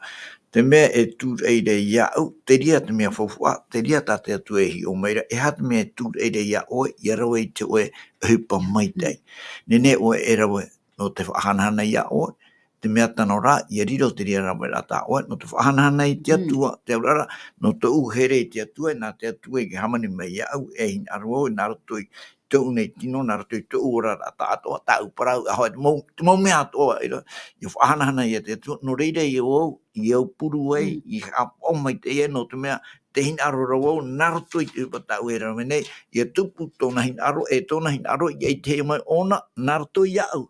Te mea e tūraʻi ra iāʻu, te reira te mea faufaʻa, te reira tā te Atua e hiʻo mai ra, e aha te mea e tūraʻi ra iā ʻoe, ʻia rave i te hōʻē ʻohipa maitaʻi. Mm. Nehenehe ʻoe e rave nō te faʻahanahana iā ʻoe, te mea tano rā, ʻia riro te reira raveraʻa tā ʻoe, nō te faʻahanahana i te Mm. Atua, te auraʻa ra, nō tōʻu here i te Atua, nā te Atua i hāmani mai iāʻu, e hinaʻaro au, nā roto i tōʻu nei tino, nā roto i tōʻu oraraʻa tāʻatoʻa, tāʻu parau, ʻaore te mau, te mau mea atoʻa, ʻia, ʻia faʻahanahana ia te Atua, nō reira ia au, i aupuru ai, Mm. i haʻapaʻo maitaʻi ai, nō te mea, tē hinaʻaro ra vau, nā roto i te ʻohipa tāʻu e rave nei, ʻia tupu tōna hinaʻaro, e tōna hinaʻaro, ʻia ʻitehia mai ʻōna, nā roto iāʻu.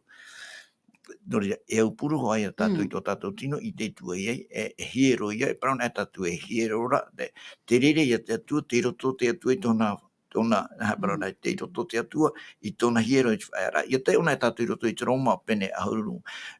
Nō reira, e aupuru hoʻi ia tātou Mm. i tō tātou tino, ʻite atu ai, e, e hiero ia, e parau na tātou e hiero ra, te, te reira ia te Atua, tei roto te Atua i tōna, tōna, nā, e parau Mm. na, tei roto te Atua, i tōna hiero i te faʻaearaʻa. ʻIa taiʻo na tātou i roto i te Roma, pene ʻahuru,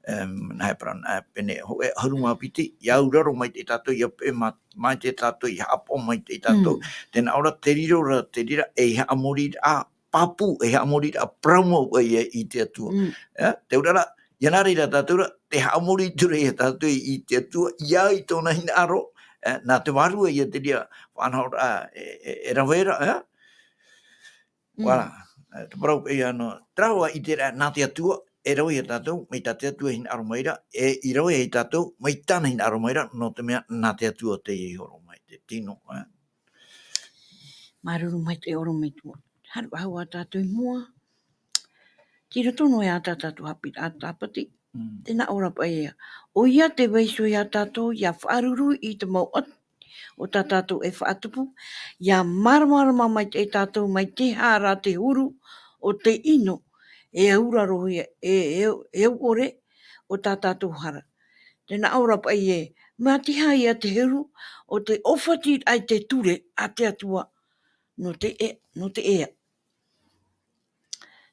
em, nā, e parau na, pene hōʻē ʻahuru mā piti, ʻia auraro maitaʻi tātou, ʻia peʻe mā-, maitaʻi tātou, ʻia haʻapaʻo maitaʻi tātou. Mm. Tē nā ʻō ra, te riro ra, te reira, ei haʻamoriraʻa, pāpū, ei haʻamoriraʻa parau mau ia i te Atua. Mm. E, te auraʻa ra, ʻia nā reira tātou ra, tē haʻamori atu ra ia tātou i te Atua, ʻia au i tōna hinaʻaro, e, nā te Vārua ia te reira faʻanahoraʻa, e, e, e rave ra, e? Mm. Voilà. E, te parau paʻi ānei, terā hoʻi ʻiteraʻa nā te Atua, e rave ia tātou, mai tā te Atua e hinaʻaro mai ra, e, i rave ia tātou, mai tāna hinaʻaro mai ra, nō te mea nā te Atua teie i horo mai, te tino, e? Māuruuru maitaʻi ʻorometua. Haere faʻahou ā tātou i mua. Tei roto noa iā tā tātou haʻapiʻiraʻa tāpati. Mm. Tē nā ʻō ra paʻi ē. ʻOia tē vaiiho iā tātou, ʻia faʻaruru i te mau ʻati o tā tātou e faʻatupu, ʻia māramarama maitaʻi tātou mai te hara te huru o te ʻino, e auraro ia, e, e, e au ʻore o tā tātou hara. Tē nā ʻō ra paʻi ē, mea tiʻa ia te huru o te ʻōfati ai te ture a te Atua, nō te e-, nō te ea.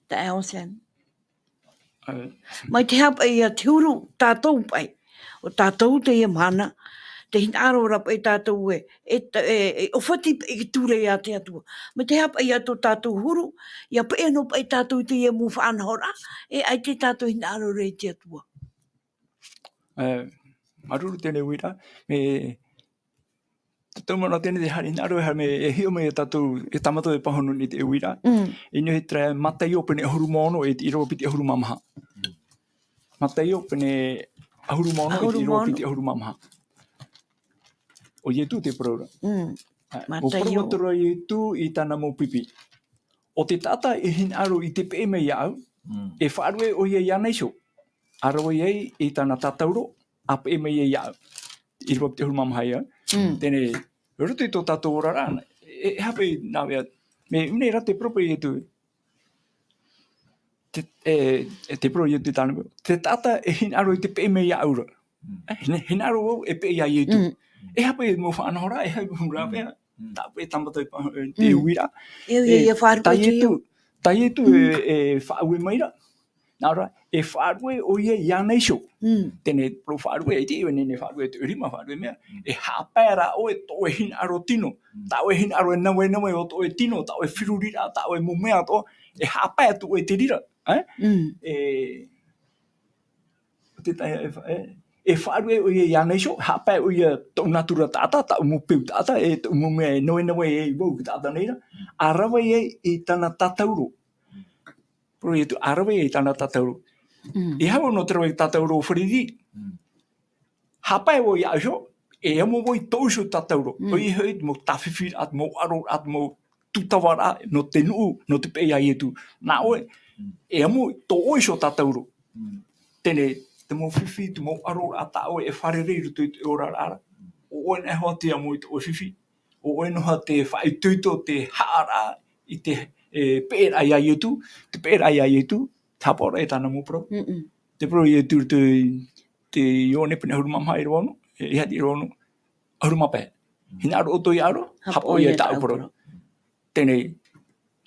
Taeaʻe Ocean. Ā. Mai te aha paʻi ia te huru, tātou paʻi. ʻO tātou teie mahana, tē hinaʻaro ra paʻi tātou ē, e ta-, e, e ʻōfati paʻi i te ture a te Atua. Mai te aha paʻi ia tō tātou huru, ʻia peʻe noa paʻi tātou i teie mau faʻanahoraʻa, e ʻaita tātou e hinaʻaro ra i te Atua. Ā, māuruuru teie nei uiraʻa, mea, te taumanaʻo teie nei te haere hinaʻaro, e haere mai, e hiʻo mai ia tātou, e tāmata e pāhono nei i te uiraʻa. Mm. I niʻa i te Mataio pene ʻahuru mā ono, e te ʻīrava piti ʻahuru mā maha. Mataio pene ʻahuru mā ono, e te ʻīrava piti ʻahuru mā maha. ʻO Ietu te parau ra. Mm. Ā, ʻua parau atu ra Ietu i tāna mau pipi. ʻO te taʻata e hinaʻaro i te peʻe mai iāʻu, Mm. e faʻaruʻe ʻoia iāna iho. ʻA rave ai i tāna tātauro, ʻa peʻe mai ai iāʻu. ʻĪrava piti ʻahuru mā maha ia. Mm. Teie nei, roto i tō tātou oraraʻa, e, e aha paʻi nā vea, mea, ʻua nehenehe ra te parau paʻi Ietu. Te, e, e te parau Ietu i tāna, te taʻata e hinaʻaro i te peʻe mai iāʻu ra. Mm. E, hina-, hinaʻaro vau e peʻe iā Ietu. Mm. E aha paʻi mau faʻanahoraʻa, e aha mau rāveʻa. Mm. Tāpaʻo e tāmata e pa-, e te uiraʻa. E, e, e, e faʻaruʻe tā Ietu, tā Ietu e, e faʻaue mai ra. Nā ʻō ra, e faʻaruʻe ʻoia iāna iho. Mm. Teie nei parau faʻaruʻe, e te iʻoa nei, nei faʻaruʻe, te rima faʻaruʻe mea. Mm. E haʻapae rā ʻoe tō ʻoe hinaʻaro tino. Mm. Tā ʻoe hinaʻaro e navenaveʻa o tō ʻoe tino, tā ʻoe feruriraʻa, tā ʻoe mau mea atoʻa, e haʻapae atu ʻoe i te reira, ē? Mm. E, te tae, e fa-, e, e faʻaruʻe ʻoia iāna iho, haʻapae ʻoia tōʻu nātura taʻata, tāʻu mau peu taʻata, e tōʻu mau mea e navenaveʻa ai vau i te taʻata nei ra, ʻa rave ai i tāna tātauro. Parau Ietu, ʻa rave i tāna tātauro. Mm. E aha vau nō te rave i te tātauro o Feridi? Mm. Haʻapae vau iāʻu iho, e amo vau i tōʻu iho tātauro. Mm. ʻOia hoʻi te mau tāfifiraʻa, te mau ʻaroraʻa, te mau tūtavaraʻa, nō te nuʻu, nō te peʻe iā Ietu. Nā ʻoe, Mm. e amo i tō ʻoe iho tātauro. Mm. Teie, te mau fifi, te mau ʻaroraʻa tā ʻoe e fārerei i roto i te oraraʻa ra. ʻO ʻoe noa iho te amo i tō ʻoe fifi. ʻO ʻoe noa iho te faʻaitoito, te haʻaraʻa i te, e, peʻeraʻa iā Ietu, te peʻeraʻa iā Ietu, te haʻapaʻoraʻa i tāna mau parau. Mm-mm. Te parau Ietu i roto i te Ioane pene ʻahuru mā maha, ʻīrava ono, e, ʻīhani ʻīrava ono, ʻahuru mā pae. Hinaʻaro ʻoutou iā ʻAroa, haʻapaʻo ia i tāʻu parau. Teie,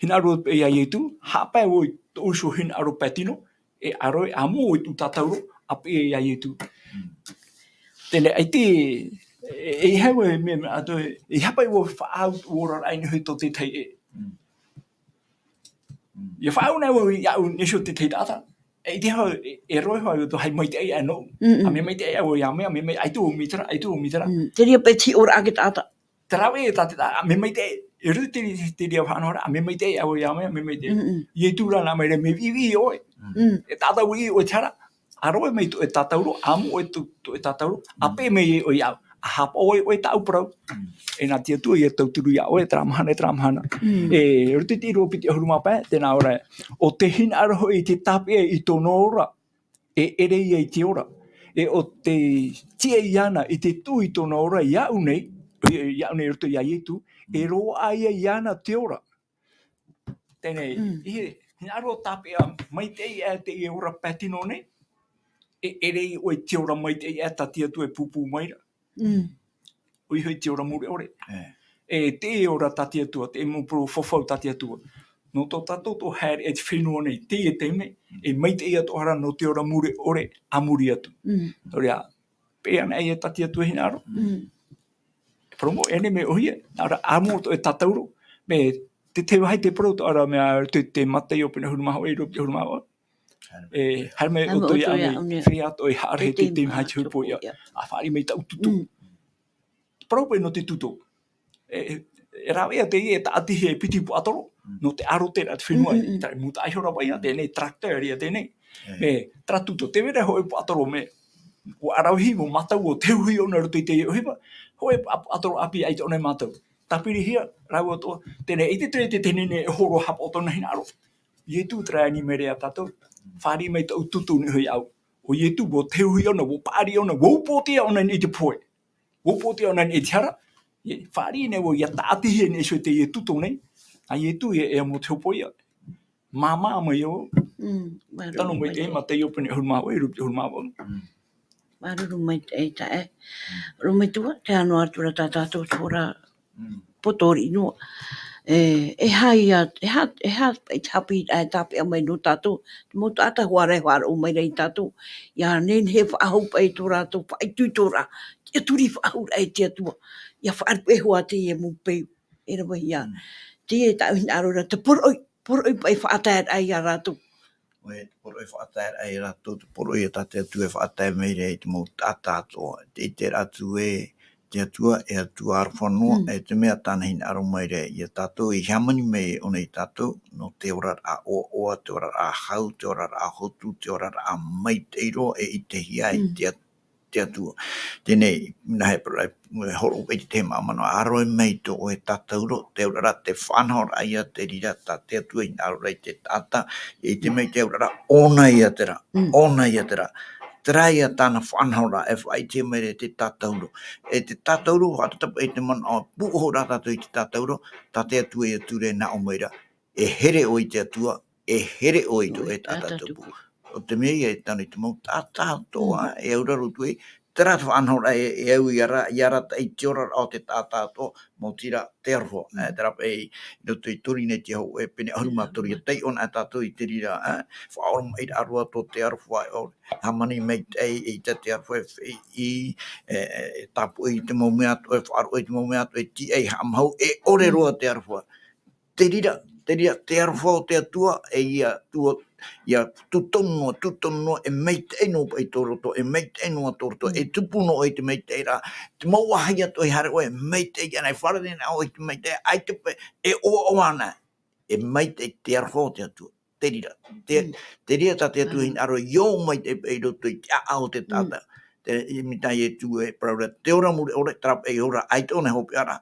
hinaʻaro iā Ietu, haʻapae vau i tōʻu iho hinaʻaro pae tino, e ʻaroraʻa e amo i tōʻu tātauro, ʻa peʻe iā Ietu. Mm. Teie, ʻaita, e, e, e aha vau e mea, mea atoʻa, e haʻapae vau e faʻaau tōʻu oraraʻa i niʻa iho i tō te tahi ʻē. Mm. Mm. ʻIa faʻaau noa vau iāʻu i niʻa iho i te tahi taʻata. E ʻite hoʻi, e, e roaʻa hoʻi au tō hai maitaʻi aʻe nōʻu. Mm-mm. ʻA mea maitaʻi aʻe vau iā mea, ʻa mea mai-, ʻaita vau mea terā, ʻaita vau mea terā. Mm. Terā ia paʻi te hiʻoraʻa a te taʻata. Terā vau e tā te taʻata, ʻa mea maitaʻi, e riro te, te reira faʻanahoraʻa, ʻa mea maitaʻi aʻe vau iā mea, ʻa mea maitaʻi. Mm-mm. Ietu rā nā mai ra mea viʻiviʻi ʻoe. Mm. E tātaʻu ʻoe i te hara, ʻaroraʻa mai tō ʻoe tātauro, amo ʻoe tō, tō ʻoe tātauro, ʻa Mm. peʻe mai ʻoe iāʻu, ʻa haʻapaʻo ʻoe i tāʻu parau. Mm. E nā te Atua ia tauturu iā ʻoe, terā mahana, terā mahana. Mm. E, roto i te ʻīrava piti ʻahuru mā pae, tē nā ʻō ra, ʻo tē hinaʻaro hoʻi i te tāpeʻa i tōna ora, e ʻere ia i te ora. E ʻo tē tīaʻi iāna i te tuʻu i tōna ora iāʻu nei, i, iāʻu nei roto iā Ietu, e Mm. roaʻa ia iāna te ora. Teie, Mm. ʻeiaha, hinaʻaro tāpeʻa maitaʻi aʻe teie ora pae tino nei, e ʻere ʻoe i te ora maitaʻi aʻe tā te Atua e pūpū mai ra. Mm. ʻOia hoʻi te ora mure ʻore. E. E te ora tā te Atua, te mau parau fafau tā te Atua. Nō tō tātou tō haere i te fenua nei, teie taime, e maitaʻi atoʻa ra nō te ora mure ʻore a muri atu. Mm. Nō reira, paʻi anaʻe ia tā te Atua e hinaʻaro. Mm. Parau mau, e nehenehe e ʻōhie, nā reira, amo tō ʻoe tātauro, mea te, te vāhi te parau tō ʻara mea te, te Mataio pene ʻahuru mā hōʻē, ʻīrava piti ʻahuru mā vaʻu. E, haere mai ʻoutou iāʻu nei, feiā atoʻa e haʻarahi i te taime haʻahope iho. ʻA fāriʻi mai tāʻu tuto. Mm. Parau paʻi nō te tuto. E, e, e rāveʻa teie e tāʻatihia e piti puaʻatoro, Mm. nō te ʻārotiraʻa te fenua, Mm, mm, mm. i te mūtaʻa iho ra paʻi ia, teie tracteur ia teie. E. Mea, terā tuto, tē vai ra hōʻē puaʻatoro mea, ʻua ʻaravihi, ʻua mātau, ʻua tehuhi ʻōna i roto i teie ʻohipa, hōʻē puaʻatoro ʻāpī ʻaita ʻōna i mātau. Tāpirihia, rāua atoʻa, teie, ʻaita terā te, te nehenehe e horo haʻapaʻo tōna hinaʻaro. Ietu terā e ani mai ra iā tātou, fāriʻi mai tāʻu tuto i niʻa iho iāʻu. ʻO Ietu, ʻua tehuhi ʻōna, ʻua paʻari ʻōna, ʻua upoʻotiʻa ʻōna i te pohe. ʻUa upoʻotiʻa ʻōna i te hara, e fāriʻi nei vau ʻia tāʻatihia i niʻa iho i teie tuto nei, a Ietu e, e amo te hopoiʻa. Māmā mai au. Mm, māuruuru maitaʻi. Tano mai te Mataio pene ʻahuru mā vaʻu, ʻīrava piti ʻahuru mā vaʻu. Mm. Māuruuru maitaʻi, e, taeaʻe. Mm. Orometua, tē noaʻa atu ra tā tātou te hora Mm. poto riʻi noa. E, e aha ia, e aha, e aha i te haʻapiʻiraʻa e tāpeʻa mai nō tātou, te mau taʻata hoʻi ra e faʻaroʻo mai ra iā tātou, ʻia nehenehe e faʻahou paʻi i tō rātou faʻaitoitoraʻa, te turi faʻahouraʻa i te Atua, ʻia faʻaruʻe hoʻi teie mau peu, e rave ia. Mm. Teie tāʻu hinaʻaro ra, te poroʻi, poroʻi paʻi faʻataeraʻa iā rātou. ʻOia, te poroʻi faʻataeraʻa iā rātou, te poroʻi ia tā te Atua e faʻatae mai ra i te mau taʻata atoʻa, te ʻiteraʻa atu ē, te Atua, e Atua aroha noa, Mm. e te mea tāna hinaʻaro mai ra iā tātou, i hāmani mai ʻōna iā tātou, nō te oraraʻa ʻoaʻoa, te oraraʻa hau, te oraraʻa hotu, te oraraʻa maitaʻi roa, e ʻitehia ai Mm. te At-, te Atua. Teie, nā hea parau, e horo paʻi i te tahi māmā noa, ʻaroraʻa mai tō ʻoe tātauro, te oraraʻa, te faʻanahoraʻa ia te reira tā te Atua e hinaʻaro ra i te taʻata, e ʻite mai te oraraʻa, ʻōna ia terā, Mm. ʻōna ia terā. Terā ia tāna faʻanahoraʻa e faʻaʻitehia mai ra i te tātauro. E te tātauro, faʻatatau paʻi te manaʻo, pūʻohu ra tātou i te tātauro, tā te Atua ia ture nā ʻō mai ra. E here ʻoe i te Atua, e here ʻoe i tō ʻoe taʻata tupu. ʻO te mea ia e tano i te mau taʻata atoʻa, Mm. e auraro atu ai, terā te faʻanahoraʻa e, e au i ara, i arataʻi i te oraraʻa o te taʻata atoʻa, maoti rā te aroha. Mm. E, terā paʻi, i roto i Korinetia hōʻē pene ʻahuru mā toru, ʻia taiʻo anaʻe tātou i te reira, e, faʻaoromaʻiraʻa roa tō te aroha, e, ʻo, hāmani maitaʻi, e ʻita te aroha, e, e, e, e tāpoʻi i te mau mea atoʻa, e faʻaroʻo i te mau mea atoʻa, e tīaʻi haʻamāuʻa, e ʻore Mm. roa te aroha. Te reira, te reira, te aroha o te Atua, e ʻia tua, ʻia tūtonu noa, tūtonu noa, e maitaʻi noa paʻi tō roto, e maitaʻi noa tō roto, Mm. e tupu noa i te maitaʻi ra. Te mau vāhi atoʻa e haere ʻoe, e maitaʻi ana, e fārerei ana ʻoe i te maitaʻi, ʻaita paʻi, e ʻoaʻoa ana, e maitaʻi te aroha o te Atua. te reira. Te, te reira tā te Atua hinaʻaro i ō mai te, i roto i te ʻaʻau o te taʻata. Te, i mea tā Ietu e parau ra, te ora mure ʻore, terā paʻi ora, ʻaita ʻōna e hopeʻa ra.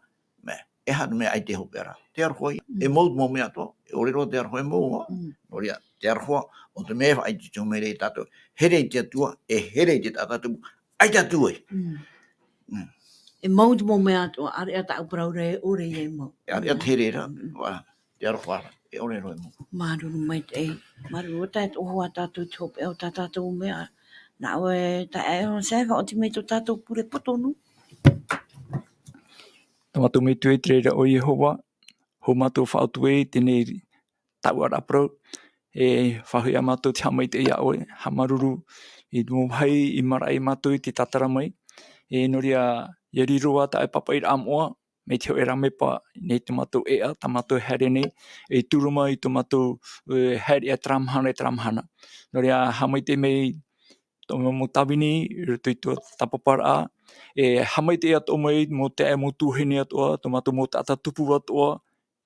Mea, e aha te mea ʻaita e hopeʻa ra? Te aroha ia. E mau te mau mea atoʻa, e ʻore roa te aroha e mau, ā. Nō reira, te aroha, ʻo te mea e faʻaʻite mai ra ia tātou. Here i te Atua, e here i te taʻata tupu, ʻaita atu ai. E mau te mau mea atoʻa, ʻāreʻa tāʻu parau ra e ʻore ia e mau. ʻĀreʻa te here ra, ʻua, te aroha ra, e ʻore roa e mau. Māuruuru maitaʻi, māuruuru atu ā e hoʻi tātou i te hopeʻa o tā tātou mea. Nā ʻoe taeaʻe Joseph, faʻaoti mai tō tātou pure poto nō. Tā mātou Metua i te reira ʻo Iehova, hou mātou faʻaoti i teie nei taʻata parau, e faʻahoʻi ia mātou te haʻamaitaʻi iā ʻoe, haʻamāuruuru i te mau vāhi i maraʻa ia mātou i te tātara mai, e nō reira, ʻia riro ā tā ʻoe pāpaʻiraʻa moʻa, mai te hōʻē rāmepa, nei tō mātou ʻēʻa, tā mātou e haere nei, e turu mai i tō mātou, e, haere ia terā mahana, e terā mahana. Nō reira, haʻamaitaʻi mai tō mau tāvini, i roto i tō tāpaparaʻa, e haʻamaitaʻi atoʻa mai, mau taeaʻe, mau tuahine atoʻa, tō mātou mau taʻata tupu atoʻa,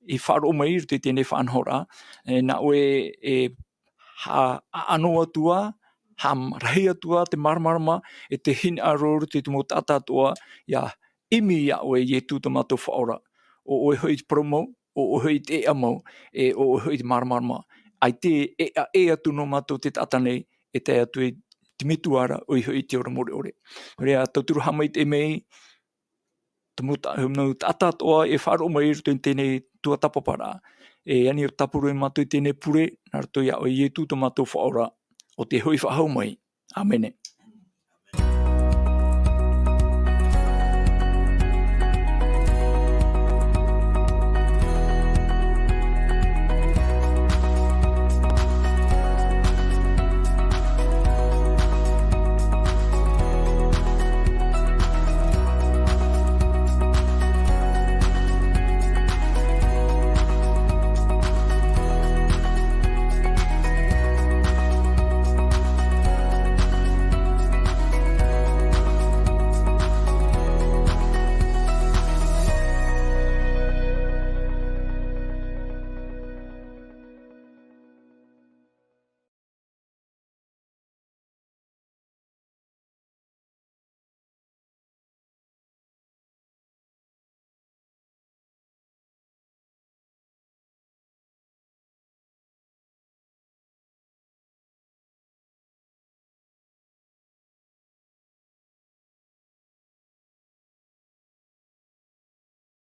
i faʻaroʻo mai i roto i teie faʻanahoraʻa, e, nā ʻoe e haʻaʻano atu ā, haʻarahi atu ā te māramarama, e te hinaʻaro i roto i te mau taʻata atoʻa, ʻia ʻimi iā ʻoe Ietu tō mātou Faʻaora. ʻO ʻoe hoʻi te parau mau, ʻo ʻoe hoʻi te ʻēʻa mau, e ʻo ʻoe hoʻi te māramarama. ʻAita e ʻēʻa ʻē atu nō mātou te taʻata nei, e tae atu i te Metua ra, ʻoia hoʻi te ora mure ʻore. Nō reira, tauturu haʻamaitaʻi mai, te mau ta-, mau taʻata atoʻa e faʻaroʻo mai i roto i teie tuatāpaparaʻa. E ani ʻo tāpura ia mātou i teie pure, nā roto iā ʻoe Ietu tō mātou Faʻaora, ʻo tē hoʻi faʻahou mai. ʻĀmene.